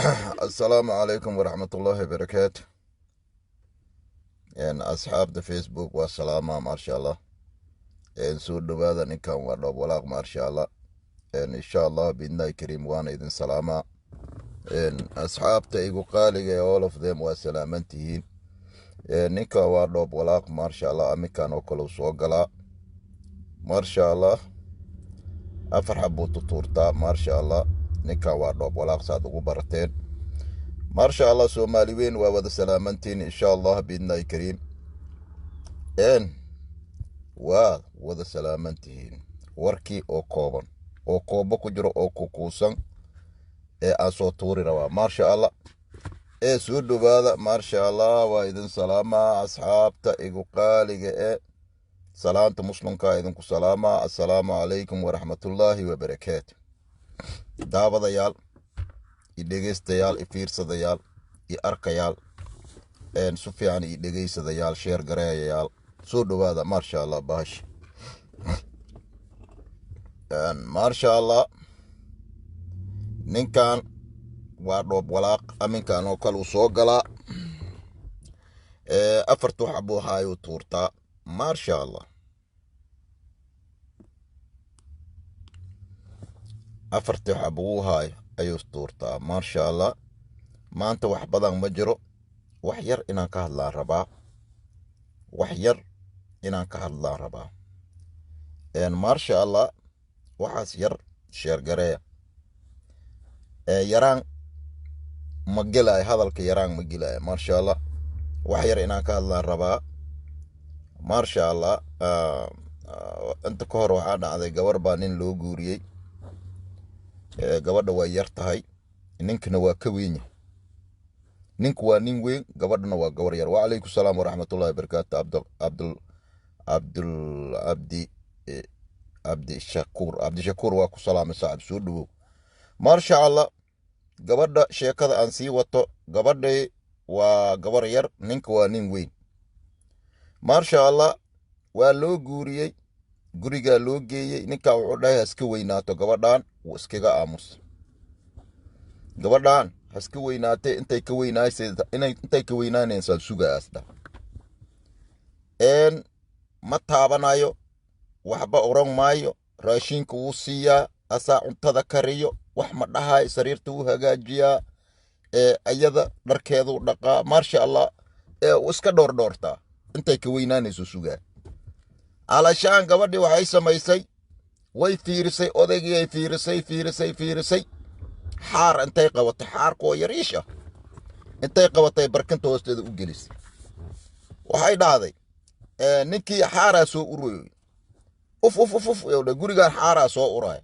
Assalaamu calaykum waraxmatullaahi wabarakaatu. Asxaabta Facebook waa salaama, maasha Allah. Soo dhowaada. Ninkan waa Dhoob Walaaq, maasha Allah. Insha Allah biidnillahi kariim, waana idin salaamaa. Asxaabta igu qaaliga ee, all of them, waa salaaman tihiin. Ninkan waa Dhoob Walaaq, maasha Allah. Aminkan oo kale soo galaa, maasha Allah. Afar xabuu tutuurtaa, maasha Allah. Ninkan waa Dhoob Walaaq, saad ugu barateen, maasha Allah. Soomaali weyn waa wada salaamantiin, insha Allah biidnillahi kariim. Waa wada salaamantihiin. Warkii oo kooban oo koobo ku jiro oo kukuusan ee aan soo tuuri rabaa, maasha Allah. Ee soo dhowaada, maasha Allah. Waa idin salaamaa, asxaabta igu qaaliga ee. Salaanta muslimkaa idinku salaamaa. Assalaamu calaykum waraxmatullaahi wabarakaatu. Daawadayaal iyo dhegeystayaal iyo fiirsadayaal iyo arkayaal, si fiican iyo dhegeysadayaal, share gareeyayaal, soo dhowaada, maasha Allah. Bahash, maasha Allah. Ninkan waa Dhoob Walaaq. Aminkan oo kale uu soo galaa, afartu xabuu haayuu tuurtaa, maasha Allah. Afartii xabuu haayo ayuu tuurtaa, maasha Allah. Maanta wax badan ma jiro. Wax yar inaan ka hadlaan rabaa, wax yar inaan ka hadlaan rabaa, maasha Allah. Waxaas yar share gareeya. Yaraan ma gelaayo hadalka, yaraan ma gelaayo, maasha Allah. Wax yar inaan ka hadlaan rabaa, maasha Allah. Inta ka hor waxaa dhacday, gabar baa nin loo guuriyey. Gabadha waa yar tahay, ninkana waa ka weyn yahay. Ninku waa nin weyn, gabadhana waa gabar yar. Wacalaykum salaam waraxmatullahi wabarakaatu. Abdul Abdul Abdul Abdi, Cabdishakuur, Cabdishakuur, waa ku salaamay, saaxib, soo dhowow, maasha Allah. Gabadha sheekada aan sii wato, gabadhay waa gabar yar, ninka waa nin weyn, maasha Allah. Waa loo guuriyey, gurigaa loo geeyey. Ninkaa wuxuu dhahay, haska weynaato gabadhan, wuu iskaga aamus. Gabadhan haska weynaatay, intay ka weynaanaysaan sugaas dhah. Ma taabanayo, waxba oran maayo. Raashinka wuu siiyaa, asaa cuntada kariyo, wax ma dhahayo. Sariirta wuu hagaajiyaa, ayada dharkeeduu dhaqaa, maasha Allah. Wuu iska dhoordhoortaa, intay ka weynaanayso sugaa. Alashaan gabadhii waxay samaysay, way fiirisay odaygii, ay fiirisay, fiirisay, fiirisay. Xaar intay qabatay, xaarkoo yariish ah intay qabatay, barkinta hoosteeda u gelisay. Waxay dhahday, ninkii xaaraa soo uroyoy, uf uf uf uf, gurigaan xaaraa soo uraya.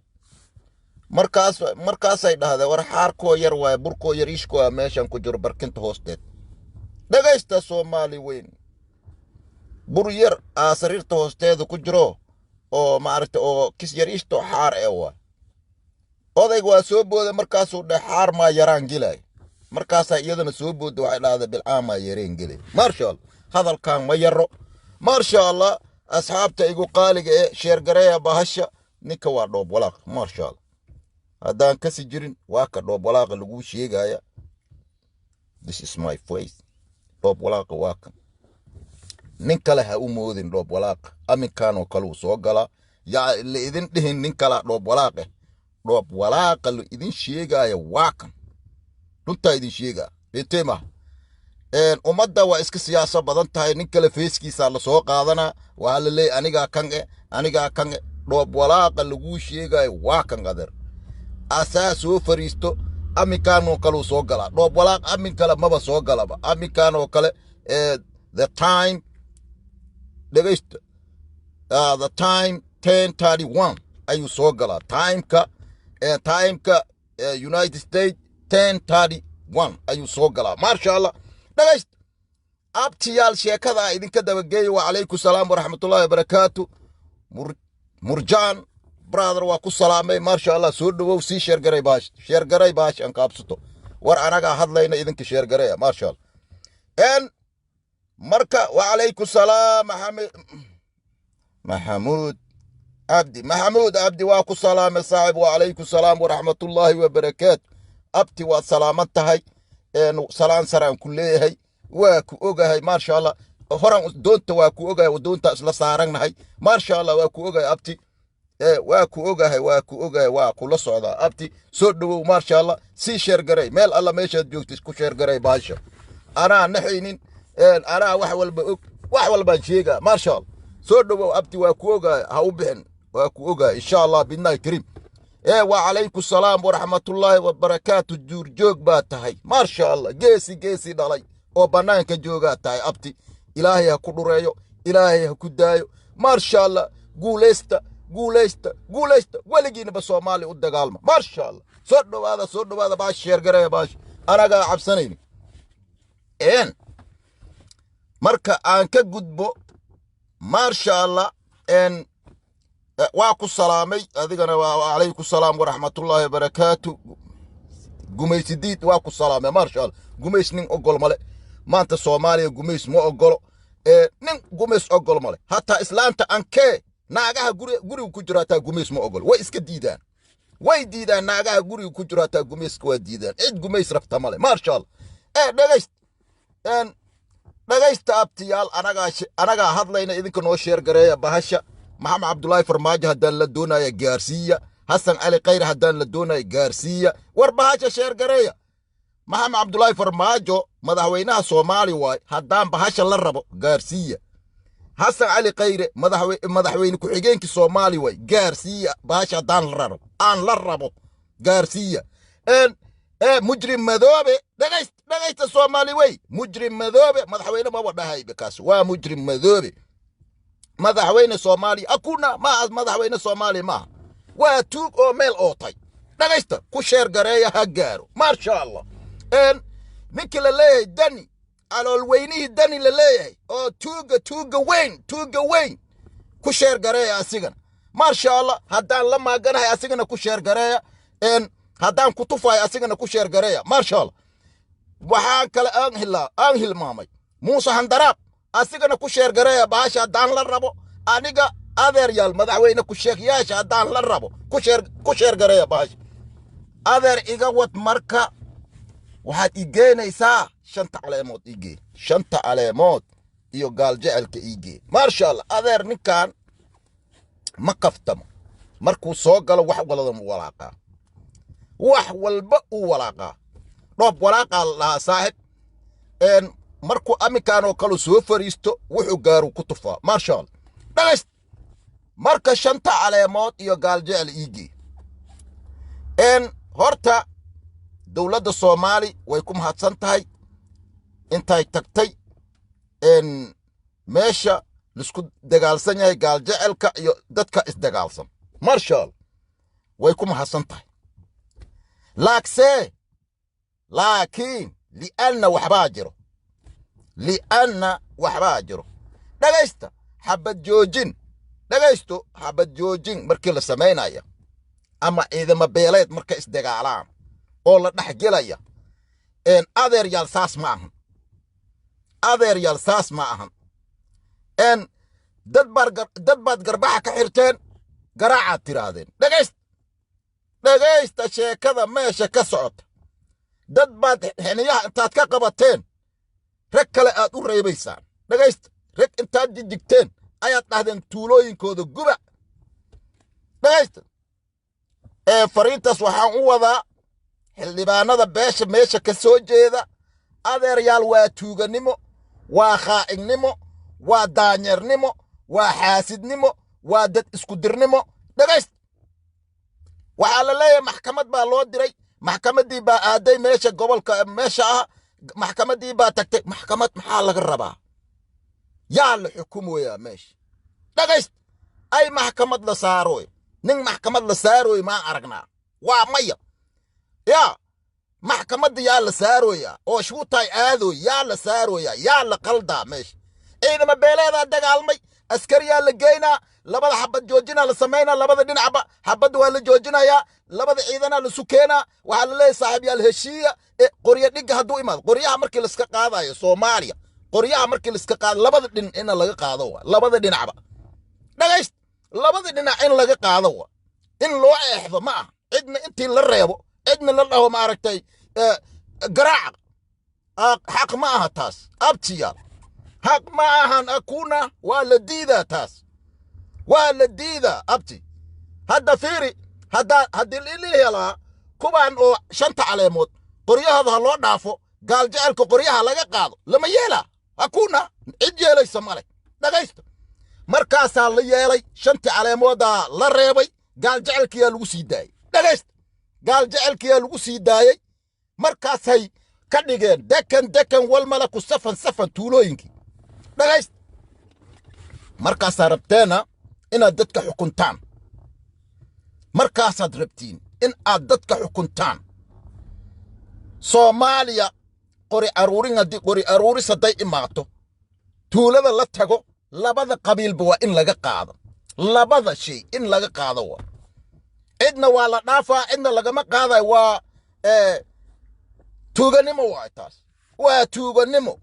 Markaasay dhahday, war xaarkoo yar waaye, burkoo yariishkoo ah meeshan ku jiro barkinta hoosteed. Dhegaysta, Soomaali weyn, bur yar aa sariirta hoosteeda ku jiro oo maaragta oo kis yariishto xaar ee waa. Odayga waa soo booday, markaasuu dheh, xaar maa yaraan gelay? Markaasaa iyadana soo booda, waxay dhahday, bilcaan maa yareen gelay? Maasha Allah, hadalkan ma yaro, maasha Allah. Asxaabta igu qaaliga ee, share gareeya bahasha. Ninka waa Dhoob Walaaq, maasha Allah. Haddaan kasi jirin, waa ka Dhoob Walaaqa laguu sheegaya. This is my face. Dhoob Walaaqa waa kan. Nin kale ha u moodin Dhoob Walaaqa. Aminkan oo kale uu soo galaa. Yaa la idin dhihin nin kalaa Dhoob Walaaqe. Dhoob Walaaqa la idin sheegaya waa kan, runtaa idin sheegaa, beentee maaha. Ummadda waa iska siyaaso badan tahay. Nin kale feeskiisaa lasoo qaadanaa, waxaa la leeyahy, anigaa kan e, anigaa kan e. Dhoob Walaaqa laguu sheegayo waa kan, adeer. Asaa soo fariisto, aminkan oo kale uu soo galaa. Dhoob Walaaq amin kale maba soo galaba, aminkan oo kale. The time, dhegaysta, the time 10:31 ayuu soo galaa. Timeka United States 10:31 ayuu soo galaa, maasha Allah. Dhegaysta, abtiyaal, sheekada idinka dabageeya. Wacalaykum salaam waraxmatullahi wabarakaatu. Murjaan brother, waa ku salaamay, maasha Allah. Soo dhowow, sii share garay baash, share garay baash, aan kaabsato. War anagaa hadlayna, idinka share gareya, maasha Allah. En marka wacalaykum salaam, Maxamed Maxamuud Cabdi, Maxamuud Cabdi, waa ku salaamay, saaxib. Wacalaykum salaam waraxmatullaahi wabarakaatu. Abti, waad salaaman tahay. Salaan saraan ku leeyahay, waa ku ogahay, maasha Allah. Horan doonta waa ku ogahay, doonta isla saarannahay, maasha Allah. Waa ku ogahay, abti, waa ku ogahay, waa ku ogahay, waa kula socdaa. Abti, soo dhowow, maasha Allah. Sii share garay, meel alla meeshaad joogtid ku share garay baasha. Anaa naxaynin, anaa wax walba og, wax walbaan sheegaa, maasha Allah. Soo dhowow, abti, waa ku ogahay, ha u bixin, waa ku ogahay, insha Allah bidnaahi kariim. Wacalaykum salaam waraxmatullaahi wabarakaatu. Juurjoog baa tahay, maasha Allah. Geesi geesi dhalay oo bannaanka joogaa tahay, abti. Ilaahay ha ku dhureeyo, Ilaahay ha ku daayo, maasha Allah. Guulaysta, guulaysta, guulaysta. Weligiinaba Soomaali u dagaalma, maasha Allah. Soo dhowaada, soo dhowaada. Baash share gareeya baash, anagaa cabsanayni. Marka aan ka gudbo, maasha Allah, waa ku salaamay adigana. Calaykum salaam waraxmatullaahi wabarakaatu. Gumaysidiid, waa ku salaamay, maasha Allah. Gumays nin ogol male maanta Soomaaliya, gumays ma ogolo. Nin gumays ogol male, hataa islaanta ankee naagaha guriga ku jiro hataa gumays ma ogol, way iska diidaan, way diidaan. Naagaha guriga ku jiro hataa gumayska waa diidaan. Cid gumays rabta male, maasha Allah. Dhegayst, dhegaysta, abtiyaal, anagaa hadlayna, idinka noo share gareeya bahasha. Maxamed Cabdulaahi Farmaajo haddaan la doonaya gaarsiiya, Xasan Cali Khayr haddaan la doonaya gaarsiiya. War bahasha share gareeya. Maxamed Cabdulaahi Farmaajo madaxweynaha Soomaali waay, haddaan bahasha la rabo gaarsiiya. Xasan Cali Khayre madaxweyne ku-xigeenkii Soomaali waay, gaarsiiya bahasha haddaan la rabo, aan la rabo gaarsiiya. Mujrim Madoobe, dhegayst, dhegaysta, Soomaali wey. Mujrim Madoobe madaxweyne maba dhahayba, kaas waa mujrim Madoobe. Madaxweyne Soomaaliya akuna maaha, madaxweyne Soomaaliya maaha, waa tuug oo meel ootay. Dhagaysta, ku share gareeya, ha gaaro, maasha Allah. Ninkii la leeyahay Dani, caloolweynihii Dani la leeyahay oo tuuga, tuuga weyn, tuuga weyn, ku share gareeya asigana, maasha Allah. Haddaan la maaganahay asigana ku share gareeya, haddaan ku tufayo asigana ku share gareeya, maasha Allah. Waxaan kale aan hilmaamay Muuse Handaraab, asigana ku share gareeya bahasha haddaan la rabo. Aniga adeeryaal, madaxweyne ku sheegyaasha haddaan la rabo ku share gareeya bahasha. Adeer, iga wad. Marka waxaad ii geenaysaa shanta caleemood, ii gee shanta caleemood iyo gaal jecelka ii gee, maasha Allah. Adeer, ninkan ma kaftamo, markuu soo galo wax walba mu walaaqaa, wax walba uu walaaqaa, dhoob walaaqaa la dhahaa, saaxib. Markuu aminkan oo kale soo fariisto, wuxuu gaaruu ku tufaa, maasha Allah. Dhagayst, marka shanta caleemood iyo gaal jecel ii gee. Horta dowladda Soomaali way ku mahadsan tahay intay tagtay meesha laisku dagaalsan yahay, gaal jecelka iyo dadka isdagaalsan, maasha Allah, way ku mahadsan tahay. Laaksee, laakiin li'anna waxbaa jiro, li'anna waxbaa jiro. Dhagaysta, xabad joojin, dhagaysto, xabad joojin markii la samaynaya ama ciidamo beeleed marka isdagaalaan oo la dhex gelaya, adeer yaal, saas ma ahan. Adeer yaal, saas ma ahan. Dad baad garbaxa ka xirteen, garaacaad tiraahdeen. Dhegaysta, dhegaysta sheekada meesha ka socota. Dad baad xiniyaha intaad ka qabateen rag kale aad u reebaysaan. Dhegaysta, rag intaad jijigteen ayaad dhahdeen tuulooyinkooda guba. Dhegaysta, ee fariintaas waxaan u wadaa xildhibaanada beesha meesha ka soo jeeda. Adeeryaal, waa tuuganimo, waa khaa'ignimo, waa daanyeernimo, waa xaasidnimo, waa dad iskudirnimo. Dhegaysta, waxaa la leeyahay maxkamad baa loo diray, maxkamaddii baa aaday meesha gobolka meesha ah, maxkamaddii baa tagtay. Maxkamad maxaa laga rabaa? Yaa la xukumoyaa meesha? Dhagayst, ay maxkamad la saarooy, nin maxkamad la saarooy maan aragnaa? Waa maya. Yaa maxkamadda yaa la saarooyaa oo shuutaay aadooy? Yaa la saarooyaa? Yaa la qaldaa meesha? Ciidama beeleedaa dagaalmay, askariyaa la geynaa, labada xabad joojinaa la samaynaa, labada dhinacba xabadda waa la joojinayaa, labada ciidanaa la sukeenaa. Waxaa la leeyahay, saaxiib yaal, heshiiya. Qoryo dhigga hadduu imaado, qoryaha markii laiska qaadayo Soomaaliya, qoryaha markii laiska qaado, labada dhinac in laga qaado wa, labada dhinacba. Dhagayst, labada dhinac in laga qaado wa, in loo eexdo ma aha, cidna intii la reebo. Cidna la dhaho, ma aragtay, garaaca xaq ma aha taas, abtiyaal, xaq ma ahan. Akuna waa la diidaa taas, waa la diidaa, abti. Hadda fiiri, haddaa haddii ili helaa kuwaan oo shanta caleemood qoryahooda ha loo dhaafo, Gaal Jecelka qoryaha laga qaado, lama yeelaa. Hakuna cid yeelaysa male. Dhagaysta, markaasaa la yeelay, shantii caleemoodaa la reebay, Gaal Jecelkiyaa lagu sii daayey. Dhagaysta, Gaal Jecelkiyaa lagu sii daayey. Markaasay ka dhigeen dekan dekan walmalaku safan safan tuulooyinkii. Dhagaysta, markaasaa rabteena inaad dadka xukuntaan, markaasaad rabtiin in aad dadka xukuntaan Soomaaliya. Qori aruurin, haddii qori aruuris hadday imaato, tuulada la tago, labada qabiilba waa in laga qaado, labada shay in laga qaado. Waa cidna waa la dhaafaa, cidna lagama qaadayo. Waa tuuganimo waay taas, waa tuuganimo,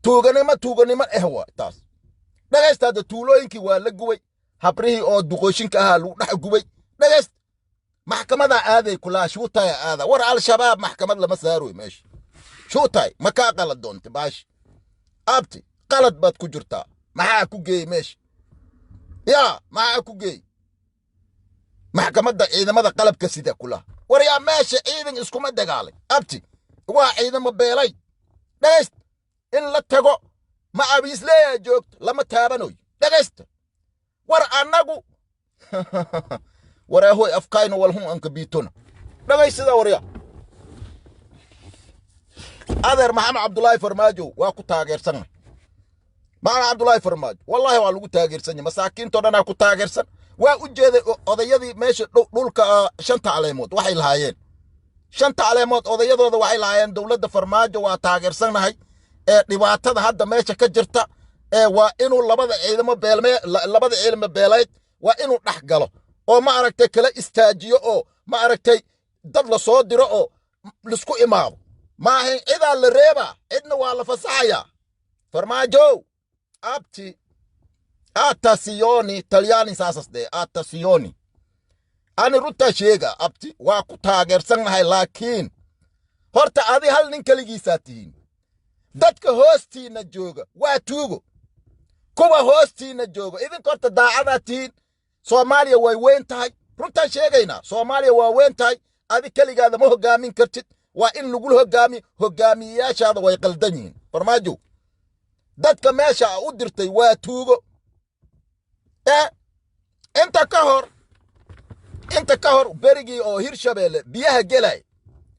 tuuganimo, tuuganimo waay taas. Dhagaysta, hadda tuulooyinkii waa la gubay, habrihii oo duqooshinka ahaa lagu dhex gubay. Dhagaysta, maxkamadaa aaday kulaa, shuutaya aada. War Al-Shabaab maxkamad lama saaroy meesha. Shuutay, ma kaa qalad doonta baashi? Abti, qalad baad ku jirtaa. Maxaa ku geeyey meesha? Yaa maxaa ku geeyey maxkamadda ciidamada qalabka sida kulaha? War yaa meesha ciidan iskuma dagaalay, abti, waa ciidamo beelay. Dhagaysta, in la tago ma abiisleeyaa joogto, lama taabanoy. Dhagaysta, war annagu wareehoy afkayno walhun anka biitona. Dhagaysida, warya adeer Maxamed Cabdulaahi Farmaajo, waa ku taageersanna. Maxamed Cabdulaahi Farmaajo, wallahi waa lagu taageersan yahay, masaakiintoo dhanaa ku taageersan. Waa u jeeday odayadii meesha dhulka shanta caleemood waxay lahaayeen, shanta caleemood odayadooda waxay lahaayeen dowladda Farmaajo waa taageersannahay, ee dhibaatada hadda meesha ka jirta ee waa inuu labada ciidamo beelme, labada ciidamo beeleyd waa inuu dhex galo oo, ma aragtay, kala istaajiyo oo, ma aragtay, dad la soo diro oo lisku imaado. Maahan cidaa la reebaa, cidna waa la fasaxayaa. Farmaajo, abti, attenzione, Talyaani saasas dee, attenzione. Ani runtaa sheega, abti, waa ku taageersannahay, laakiin horta adi hal nin keligiisaa tihiin. Dadka hoostiinna jooga waa tuugo, kuwa hoostiinna jooga. Idinka horta daacadaa tihiin. Soomaaliya way weyn tahay, runtaan sheegaynaa. Soomaaliya waa weyn tahay, adi keligaada ma hoggaamin kartid, waa in lagula hoggaamiyo. Hoggaamiyeyaashaada way qaldan yihiin, Farmaajo. Dadka meesha u dirtay waa tuugo. Ee inta ka hor berigii oo Hirshabeelle biyaha gelay,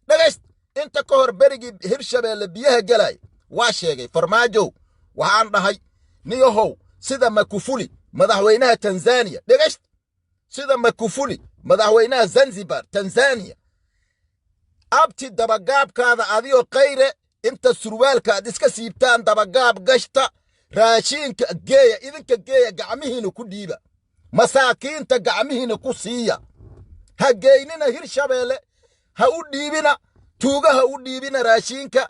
dhegayst, inta ka hor berigii Hirshabeelle biyaha gelay waa sheegay Farmaajow. Waxaan dhahay, niyahow, sida Makufuli madaxweynaha Tanzania, dhegayst, sida Makufuli madaxweynaha Zanzibar, Tanzania, abti, dabagaabkaada adigoo Kayre inta surwaalka aad iska siibtaan, dabagaab gashta, raashiinka geeya, idinka geeya, gacmihiina ku dhiiba, masaakiinta gacmihiina ku siiya. Ha geynina Hirshabeelle, ha u dhiibina tuugaha, u dhiibina raashiinka,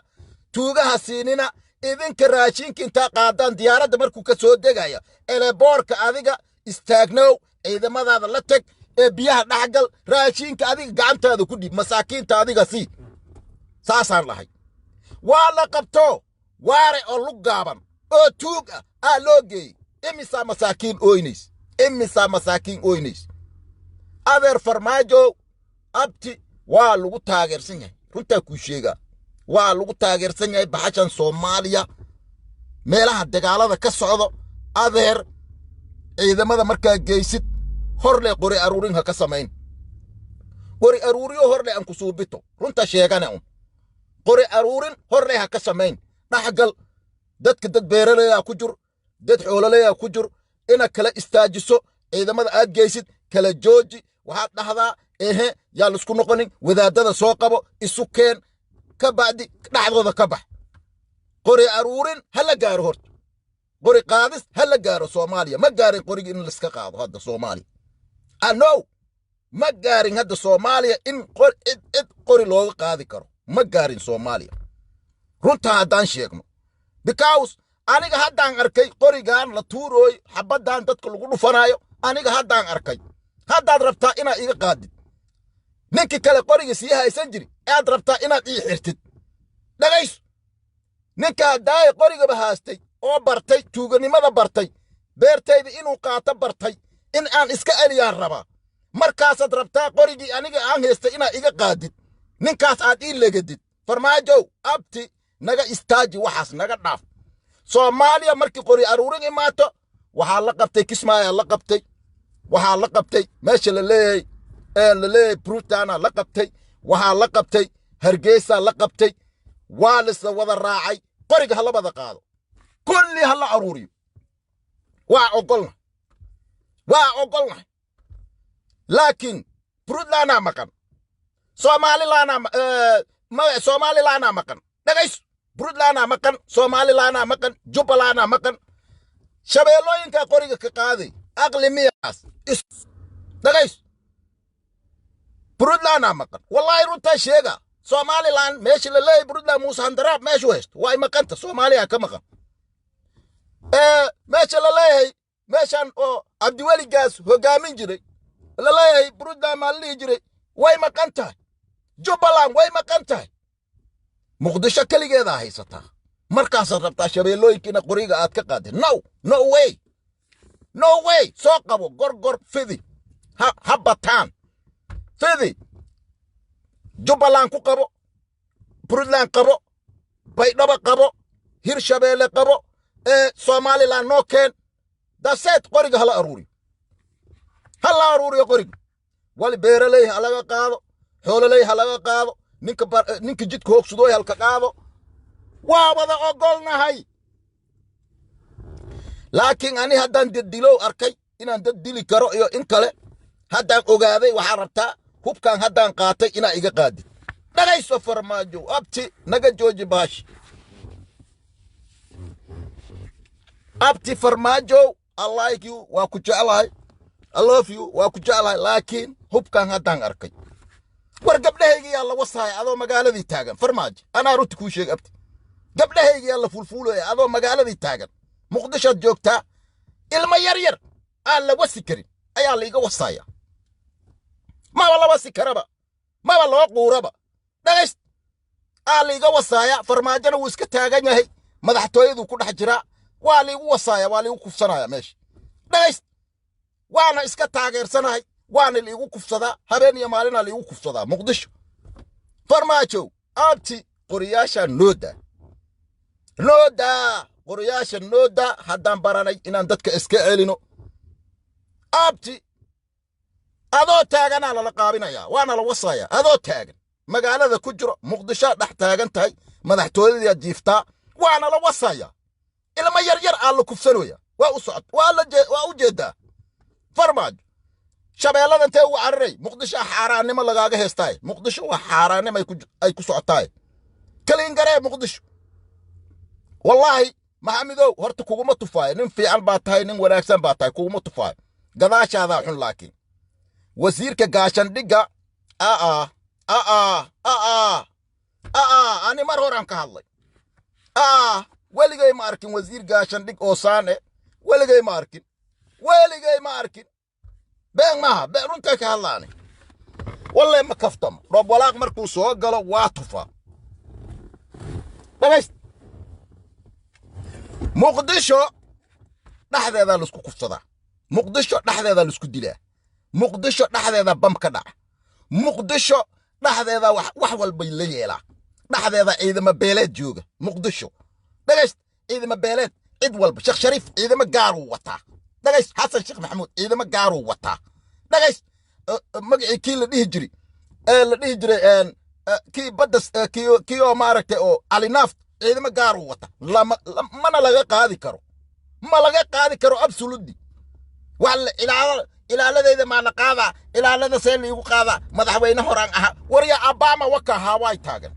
tuugaha siinina. Idinka raashinka intaa qaadaan, diyaaradda markuu ka soo degaya eleboorka, adiga istaagnow, ciidamadaada la teg ee biyaha dhexgal, raashinka adiga gacantaada ku dhiib, masaakiinta adiga sii. Saasaan dhahay. Waa la qabto, Waare oo lug gaaban oo tuug ah aa loo geeyey. Imisaa masaakiin oynays, imisaa masaakiin oynays? Adeer Farmaajo, abti, waa lagu taageersan yahay, runtaa kuu sheegaa, waa lagu taageersan yahay baxashan Soomaaliya meelaha dagaalada ka socdo. Adeer, ciidamada markaa geysid, horle qori aruurin ha ka samayn, qori aruuriyo horle aan ku suubito, runta sheegane un. Qori aruurin horle ha ka samayn, dhaxgal dadka. Dad beeraleyaa ku jur, dad xoolaleyaa ku jur, ina kala istaajiso ciidamada aad geysid, kala jooji. Waxaad dhahdaa, ehe, yaa laisku noqonin, wadaadada soo qabo, isu keen, ka bacdi dhexdooda ka bax. Qori aruurin ha la gaaro, horta qori qaadis ha la gaaro. Soomaaliya ma gaarin qorigi in laiska qaado hadda. Soomaaliya ano ma gaarin hadda Soomaaliya in cid cid qori looga qaadi karo, ma gaarin Soomaaliya, runtaa haddaan sheegno, because aniga haddaan arkay qorigan la tuurooy, xabaddan dadka lagu dhufanaayo, aniga haddaan arkay. Haddaad rabtaa inaad iga qaadid. Ninkii kale qoriga sii haysan jiri aad rabtaa inaad ii xirtid. Dhagayso, ninkaa daaya qorigaba haastay oo bartay tuuganimada, bartay beertayda inuu qaato, bartay in aan iska eliyaan rabaa. Markaasaad rabtaa qorigii aniga aan haystay inaad iga qaadid, ninkaas aad ii legadid. Farmaajow, abti, naga istaaji waxaas, naga dhaaf. Soomaaliya markii qori aruurin imaato, waxaa la qabtay Kismaayaa la qabtay, waxaa la qabtay meesha la leeyahay ee la leeyahay Brutana la qabtay, waxaa la qabtay Hargeysa la qabtay. Waa lisla wada raacay. Qoriga ha la wada qaado, kulli ha la aruuriyo. Waa ogolna, waa ogolnahay, laakiin Puntlandaa maqan, Somalilandaa, Somalilandaa maqan. Dhagayso, Puntlandaa maqan, Somalilandaa maqan, Jubbalandaa maqan. Shabeellooyinkaa qoriga ka qaaday aqli miyaas? Dhagayso, Puntlandaa maqan. Wallaahi runtaa sheega. Somaliland meesha la leeyahay Puntland, Muuse Handaraab meeshuu haysto waa ay maqanta, Soomaaliya ka maqan. Meesha la leeyahay, meeshan oo Cabdiweligaas hogaamin jiray la leeyahay Puntland maa la dhihi jiray, way maqan tahay. Jubbaland way maqan tahay. Muqdisho keligeedaa haysataa. Markaasaad rabtaa shabeellooyinkiina qoriga aad ka qaadeen. No, no way, no way. Soo qabo Gorgor, fidi, ha bataan, fidi. Jubbaland ku qabo, Puntland qabo, Baydhabo qabo, Hirshabeelle qabo, ee Somaliland noo keen daseed. Qoriga hala aruuriyo, ha la aruuriyo qoriga. Wali beeraley ha laga qaado, xoololey ha laga qaado, ninka jidka hoogsadooy halka qaado. Waa wada ogolnahay, laakiin ani haddaan dad dilow arkay, inaan dad dili karo iyo in kale haddaan ogaaday, waxaan rabtaa hubkan haddaan qaatay inaa iga qaadid. Dhagayso Farmaajo, abti, naga jooji baashi. Abti Farmaajo, I like you, waa ku jeclahay, I love you, waa ku jeclahay, laakiin hubkan haddaan arkay, war gabdhahayga yaa la wasaaya adoo magaaladii taagan. Farmaajo, anaa runti kuu sheeg, abti, gabdhahayga yaa la fuulfuulaya adoo magaaladii taagan. Muqdishoad joogtaa, ilmo yar yar aan la wasi karin ayaa laiga wasaaya. Maba la wasi karaba, maba loo quuraba. Dhagayst, aa laiga wasaaya. Farmaajona wuu iska taagan yahay, madaxtooyaduu ku dhex jiraa. Waa laigu wasaaya, waa laigu kufsanaya meesha. Dhagayst, waana iska taageersanahay, waana laigu kufsadaa, habeen iyo maalinaa laigu kufsadaa Muqdisho. Farmaajow, abti, qoriyaasha nooda, nooda, qoriyaasha nooda. Haddaan baranay inaan dadka iska celino, abti, adoo taaganaa lala qaabinayaa, waana la wasayaa adoo taagan magaalada ku jiro. Muqdishoa dhex taagan tahay, madaxtooyadaad jiiftaa, waana la wasayaa. Ilmo yar yar aa la kufsanooya. Waa u socot, waa u jeedaa. Farmaajo, Shabeellada intee ugu cararay? Muqdisho xaaraannimo lagaaga heestaay. Muqdisho waa xaaraannimo ay ku socotaay. Kaliingaree Muqdisho. Wallaahi Maxamedow, horta kuguma tufaayo. Nin fiican baa tahay, nin wanaagsan baa tahay, kuguma tufaayo. Gadaashaadaa xun. Laakiin wasiirka gaashandhigga, aa aa aa aa, ani mar horaan ka hadlay. Aa, weligay ma arkin wasiir gaashandhig oo saane. Weligay ma arkin, weligay ma arkin. Been maaha, been runtaa ka hadlaani. Walle ma kaftamo. Roob walaaq markuu soo galo waa tufaa. Dhagayst, Muqdisho dhexdeedaa laisku kufsadaa, Muqdisho dhexdeedaa laisku dilaa, Muqdisho dhexdeeda bam ka dhaca, Muqdisho dhexdeeda wax walbay la yeelaa, dhexdeeda ciidamo beeleed jooga Muqdisho. Dhagayst, ciidamo beeleed cid walba. Sheekh Shariif ciidamo gaaruu wataa. Dhagayst, Xasan Sheekh Maxamuud ciidamo gaaruu wataa. Dhagayst, magacii kii la dhihi jiray ee la dhihi jiray kii badda, kii oo maaragtay oo Calinaaf, ciidamo gaaruu wata. Lama mana laga qaadi karo, ma laga qaadi karo, absolutely. Wax ilaala ilaaladayda maa la qaadaa? Ilaalada see liigu qaadaa? Madaxweyne horaan ahaa. Warya, Obama waka Hawaii taagan,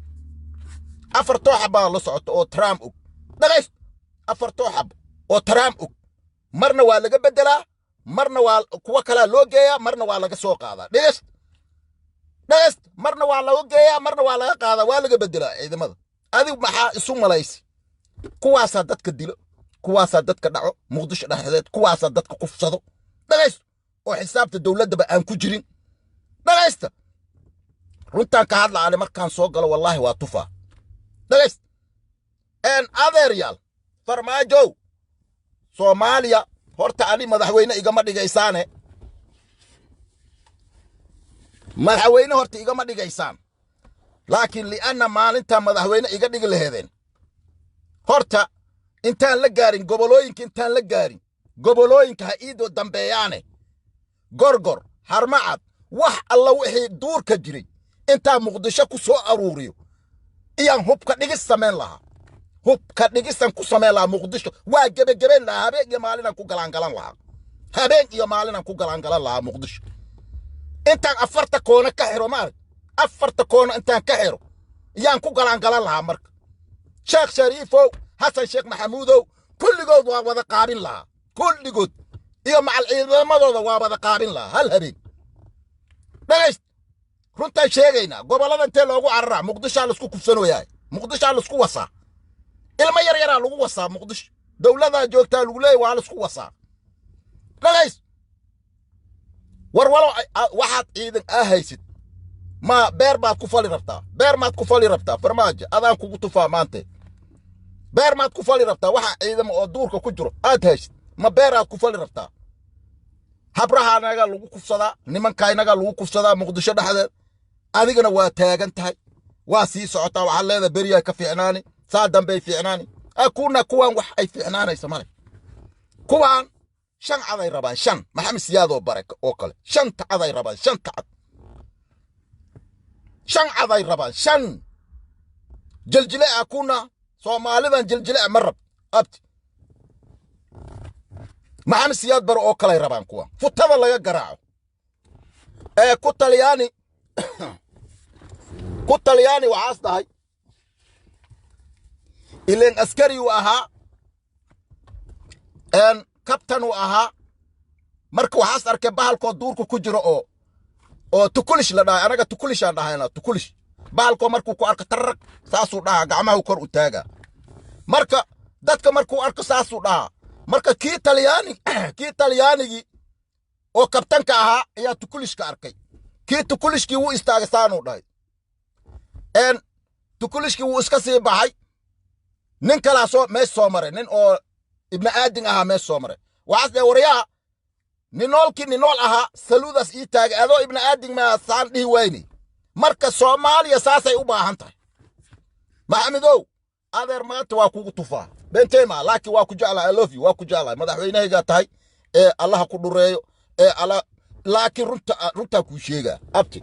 4 tooxa baa la socota oo Trump og. Dhagayst, 4 tooxab oo Trump og, marna waa laga beddelaa, marna waa kuwa kalaa loo geeyaa, marna waa laga soo qaadaa. Dhegayst, dhagayst, marna waa laga geeyaa, marna waa laga qaadaa, waa laga beddelaa ciidamada. Adigu maxaa isu malaysi? Kuwaasaa dadka dilo, kuwaasaa dadka dhaco Muqdisho dhexdeed, kuwaasaa dadka kufsado. Dhagayst, oo xisaabta dowladdaba aan ku jirin. Dhagaysta. Runtaan ka hadla ani markaan soo galo, wallaahi waa tufaa. Dhegayst een adeeryaal, Farmaajow, Soomaaliya horta ani madaxweyne igama dhigaysaane, madaxweyne horta igama dhigaysaan, laakiin li'anna maalintaa madaxweyne iga dhigi laheedeen, horta intaan la gaarin gobolooyinka, intaan la gaarin gobolooyinka ha iidoo dambeeyaane, Gorgor, Harmacad, wax alla wixii duurka jiray intaan Muqdisho ku soo aruuriyo iyaan hubka dhigis samayn lahaa. Hubka dhigisan ku samayn lahaa Muqdisho, waa gebagebayn lahaa. Habeen iyo maalinaan ku galaangalan lahaa, habeen iyo maalinaan ku galaangalan lahaa Muqdisho. Intaan afarta koona ka xiro, maarag, afarta koona intaan ka xiro iyaan ku galaangalan lahaa. Marka Sheekh Shariifow, Xasan Sheekh Maxamuudow, kulligood waa wada qaabin lahaa, kulligood iyo macal ciidamadooda waa wada qaabin lahaa hal habeen. Dhagayst, runtaan sheegaynaa. Gobollada intee loogu cararaa? Muqdishaa laisku kufsanoyahay, Muqdishaa laisku wasaa, ilmo yar yaraa lagu wasaa Muqdisho. Dowladaa joogtaa lagu leeyahy, waa laisku wasaa. Dhagays, war walow waxaad ciidan aa haysid, ma beer baad ku fali rabtaa? Beer maad ku fali rabtaa, Farmaajo? Adaan kugu tufaa maante. Beer maad ku fali rabtaa? Waxa ciidamo oo duurka ku jiro aad haysid, ma beeraad ku fali rabtaa? Habrahaanaga lagu kufsadaa, nimankaynaga lagu kufsadaa Muqdisho dhexdeed. Adigana waa taagan tahay, waa sii socotaa. Waxaad leedahay beriyaa ka fiicnaani, saa dambey fiicnaani. Kuna kuwaan wax ay fiicnaanaysa male. Kuwaan shan caday rabaan, shan Maxamed Siyaadoo bare oo kale, shanta caday rabaan, shanta cad, shan caday rabaan, shan jiljile ah. Kuna Soomaalidan jiljile ah ma rab abti. Maxamed Siyaad Bare oo kalay rabaan kuwan, futada laga garaaco ee ku Talyaani, ku Talyaani. Waxaas dhahay ileen askari uu ahaa, kabtan uu ahaa. Marka waxaas arkay bahalkoo duurka ku jiro oo tukulish la dhahay. Anaga tukulishaan dhahayna, tukulish. Bahalkoo markuu ku arko tarrag saasuu dhahaa, gacmahu kor u taagaa. Marka dadka markuu arko saasuu dhahaa. Marka kii Talyaani, kii Talyaanigii oo kabtanka ahaa ayaa tukulishka arkay. Kii tukulishkii wuu istaagay, saanuu dhahay. Tukulishkii wuu iska sii baxay. Nin kalaa soo meesh soo maray, nin oo ibni aadin ahaa meesh soo maray. Waxaas dheh, waryaa, ninoolkii ninool ahaa saluudaas ii taagay, adoo ibni aadin maa saan dhihi wayni? Marka Soomaaliya saasay u baahan tahay. Maxamedow adeer, maanta waa kugu tufaa bentema, laakiin waa ku jeclahay. I love you, waa ku jeclahay, madaxweynahaygaa tahay ee Allaha ku dhureeyo ee alla. Laakiin runta, runtaa kuu sheegaa abti.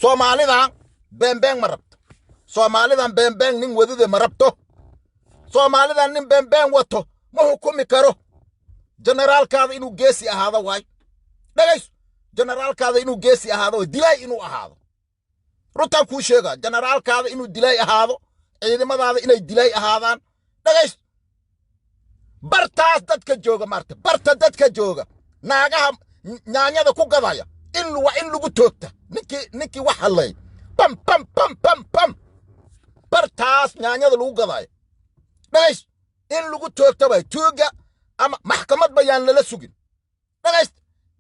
Soomaalidan beenbeen ma rabto. Soomaalidan beenbeen nin wadide ma rabto. Soomaalidan nin beenbeen wato ma xukumi karo. Generaalkaada inuu geesi ahaado waay. Dhagayso, generaalkaada inuu geesi ahaado waay, dilaay inuu ahaado. Runtaan kuu sheegaa, generaalkaada inuu dilaay ahaado, ciidamadaada inay dilaay ahaadaan. Dhagayso, bartaas dadka jooga maarta, barta dadka jooga, naagaha nyaanyada ku gadaya in waa in lagu toogta. Ninkii wax hadlay, bam bam bam bam bam, bartaas nyaanyada lagu gadayo. Dhagays, in lagu toogta bay tuuga, ama maxkamad bayaan lala sugin. Dhagays,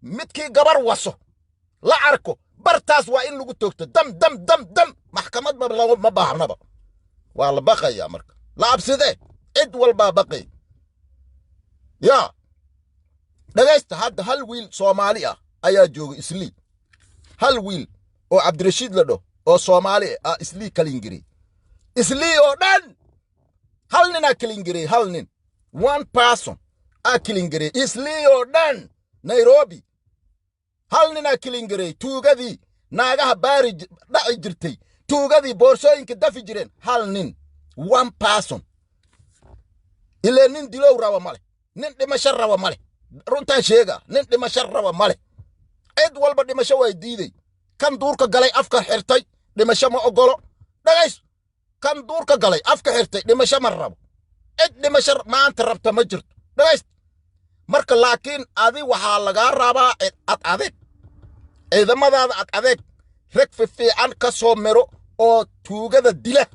midkii gabar waso la arko, bartaas waa in lagu toogto, dam dam dam dam. Maxkamadba ma baahnaba. Waa la baqayaa marka la absidee, cid walbaa baqay yaa. Dhagaysta, hadda hal wiil Soomaali ah ayaa jooga Islii, hal wiil oo Cabdirashiid la dhaho oo Soomaali ah Islii kalingarey. Islii oo dhan hal ninaa kalingarey, hal nin, one person aa kalingarey Islii oo dhan. Nairobi hal ninaa kalingarey tuugadii naagaha baari dhaci jirtay, tuugadii boorsooyinka dafi jireen, hal nin, one person. Ilaa nin dilow raba male, nin dhimasho raba male. Runtaan sheega, nin dhimasho raba male. Cid walba dhimasho way diiday. Kan duurka galay afka xirtay dhimasho ma ogolo. Dhagays, kan duurka galay afka xirtay dhimasho ma rabo. Cid dhimasho maanta rabta ma jirto. Dhagays, marka laakiin adi waxaa lagaa rabaa ad adeeg, ciidamadaada ad adeeg, rag fiican ka soo miro oo tuugada dila.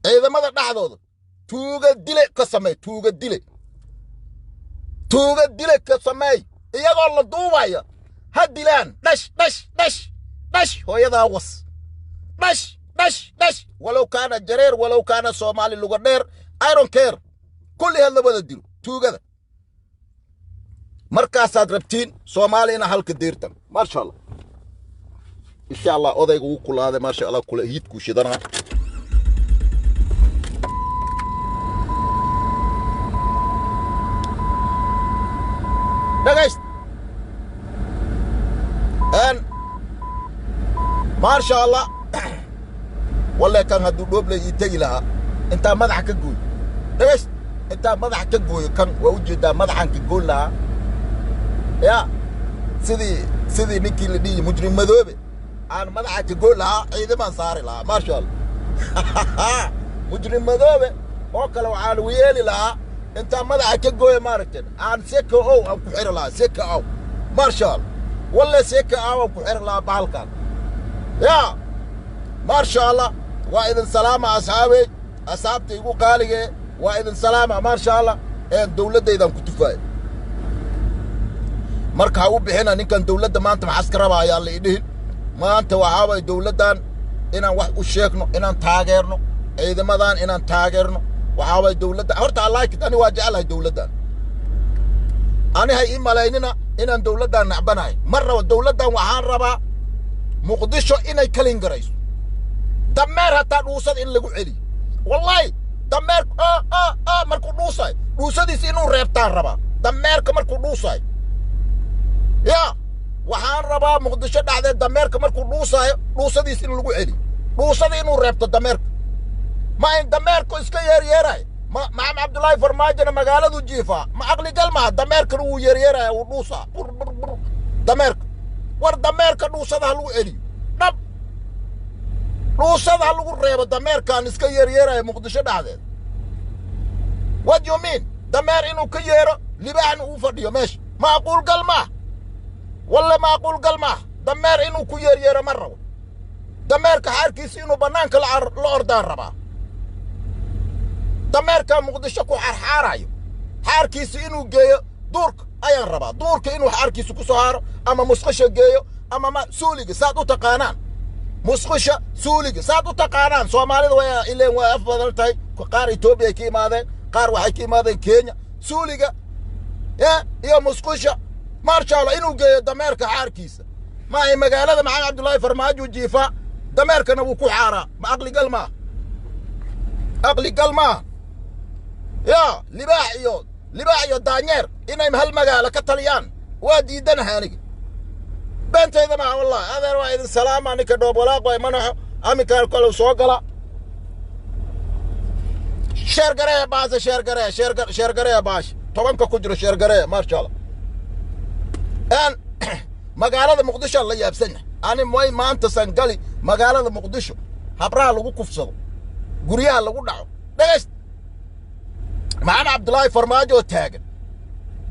Ciidamada dhexdooda tuuga dile ka sameey, tuuga dile, tuuga dile ka sameey, iyagoo la duubaya. Ha dilaan. Dhash, dhash, dhash, dhash, hooyadaa was. Dhash, dhash, dhash. Walow kaana Jareer, walow kaana Soomaali luga dheer, I don't care. Kulli ha la wada dilo tuugada. Markaasaad rabtiin Soomaali ina halka deertan. Maasha Allah, insha Allah. Odayga wuu kulaaday, maasha Allah. Kula hiidkuu shidanaa. Dhegayst n, maasha Allah. Walle kan hadduu Dhoobley ii tegi lahaa, intaa madaxa ka gooyo. Dhegayst, intaa madaxa ka gooyo kan waa ujeedaa, madaxan ka goon lahaa ya sidii ninkii la dhihi Mujrim Madoobe aan madaxa ka goon lahaa, ciidamaan saari lahaa, maasha Allah. Mujrim Madoobe oo kale waxaan ugu yeeli lahaa intaa madaxa ka gooya, maaragteen, aan seka ow aan ku xiri lahaa seka ow, maasha Allah. Walle seka ow aan ku xiri lahaa bahalkan ya, maasha Allah. Waa idin salaama, asxaabey, asxaabta igu qaalige, waa idin salaama, maasha Allah. Een dowladdaydan ku tufaaya. Marka ha u bixina ninkan dowladda maanta maxaas ka rabaa ayaa la idhihin. Maanta waxaa waay dowladdan inaan wax u sheegno, inaan taageerno ciidamadan, inaan taageerno waxaa waay dowladda. Horta I like it, ani waa jeclahay dowladdan. Ani hay ii malaynina inaan dowladdan nacbanahay. Ma rabo dowladdan. Waxaan rabaa Muqdisho inay kalin garayso. Dameer hataa dhuusada in lagu celiyo, wallahi. Dameer markuu dhuusayo, dhuusadiisa inuu reebtaan rabaa. Dameerka markuu dhuusayo ya, waxaan rabaa Muqdisho dhexdeed dameerka markuu dhuusaayo dhuusadiisa in lagu celiyo, dhuusada inuu reebto dameerka. Ma in dameerku iska yeeryeerayo. Ma Maxamed Cabdullaahi Farmaajona magaaladu jiifaa, ma aqligal maha. Dameerkana wuu yeeryeeraya, wuu dhuusaa, bur bur bur dameerka. War dameerka dhuusada ha lagu celiyo, dhab, dhuusada ha lagu reebo dameerkaan iska yeeryeeraya Muqdisho dhexdeed. What you mean? Dameer inuu ka yeero, libaaxna uu fadhiyo meesha, macquul gal maah. Walle macquul gal maah. Dameer inuu ku yeeryeero ma rabo. Dameerka xaarkiisa inuu bannaanka la ordaan rabaa. Dameerka Muqdisho ku xaarxaarayo xaarkiisa inuu geeyo duurka ayaan rabaa, duurka inuu xaarkiisa ku soo haaro ama musqusha geeyo ama ma suuliga saad u taqaanaan, musqusha, suuliga saad u taqaanaan. Soomaalida way ileen waa af badan tahay. Qaar Etoobiya ay ka imaadeen, qaar waxay ka imaadeen Kenya. Suuliga ya iyo musqusha, maasha Allah, inuu geeyo dameerka xaarkiisa. Ma ay magaalada Maxamed Cabdullaahi Farmaajo jiifaa, dameerkana wuu ku xaaraa. Ma aqligal maaha, aqligal maaha ya. Libaax iyo daanyeer inay hal magaalo ka taliyaan waa diidanahay aniga. Beentayda maaha, wallahi. Adeer, waa idin salaama. Ninka Dhoob Walaaq waay manaxo aminkaan kale soo gala. Share gareeya baase, share gareeya, share gareeya baasha. 10-ka ku jiro share gareeya, maasha Allah. Een magaalada Muqdisho la yaabsan yahay ani. Way maanta sangali magaalada Muqdisho habraha lagu kufsado, guryaha lagu dhaco. Dhegayst, Maxamed Cabdullaahi Farmaajo oo taagan,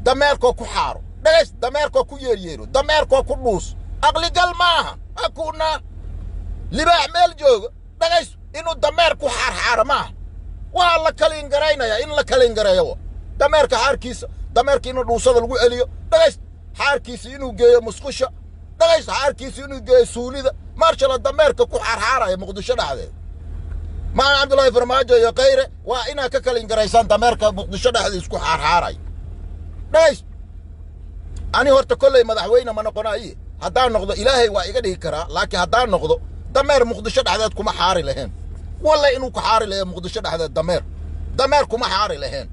dameerkoo ku xaaro. Dhegayst, dameerkoo ku yeeryeero, dameerkoo ku dhuus, aqligal maaha. Hakuna libaax meel jooga. Dhegayst, inuu dameer ku xaarxaaro maaha. Waa la kalin garaynaya, in la kalin gareeyo dameerka xaarkiisa, dameerka inuu dhuusada lagu celiyo. Dhegayst, xaarkiisa inuu geeyo musqusha. Dhegayst, xaarkiisa inuu geeyo suulida marshala. Dameerka ku xaarxaaraya Muqdisho dhexdeeda, Maxamed Cabdullaahi Farmaajo iyo Kayre, waa inaad ka kalin garaysaan dameerka Muqdisho dhexdiis ku xaarxaaraya. Dhegayst, ani horta kolley madaxweyne ma noqonaye. Haddaan noqdo Ilaahay waa iga dhigi karaa, laakiin haddaan noqdo dameer Muqdisho dhexdeed kuma xaari lahayn. Walle inuu ku xaari lahayn Muqdisho dhexdeed dameer, dameer kuma xaari lahayn.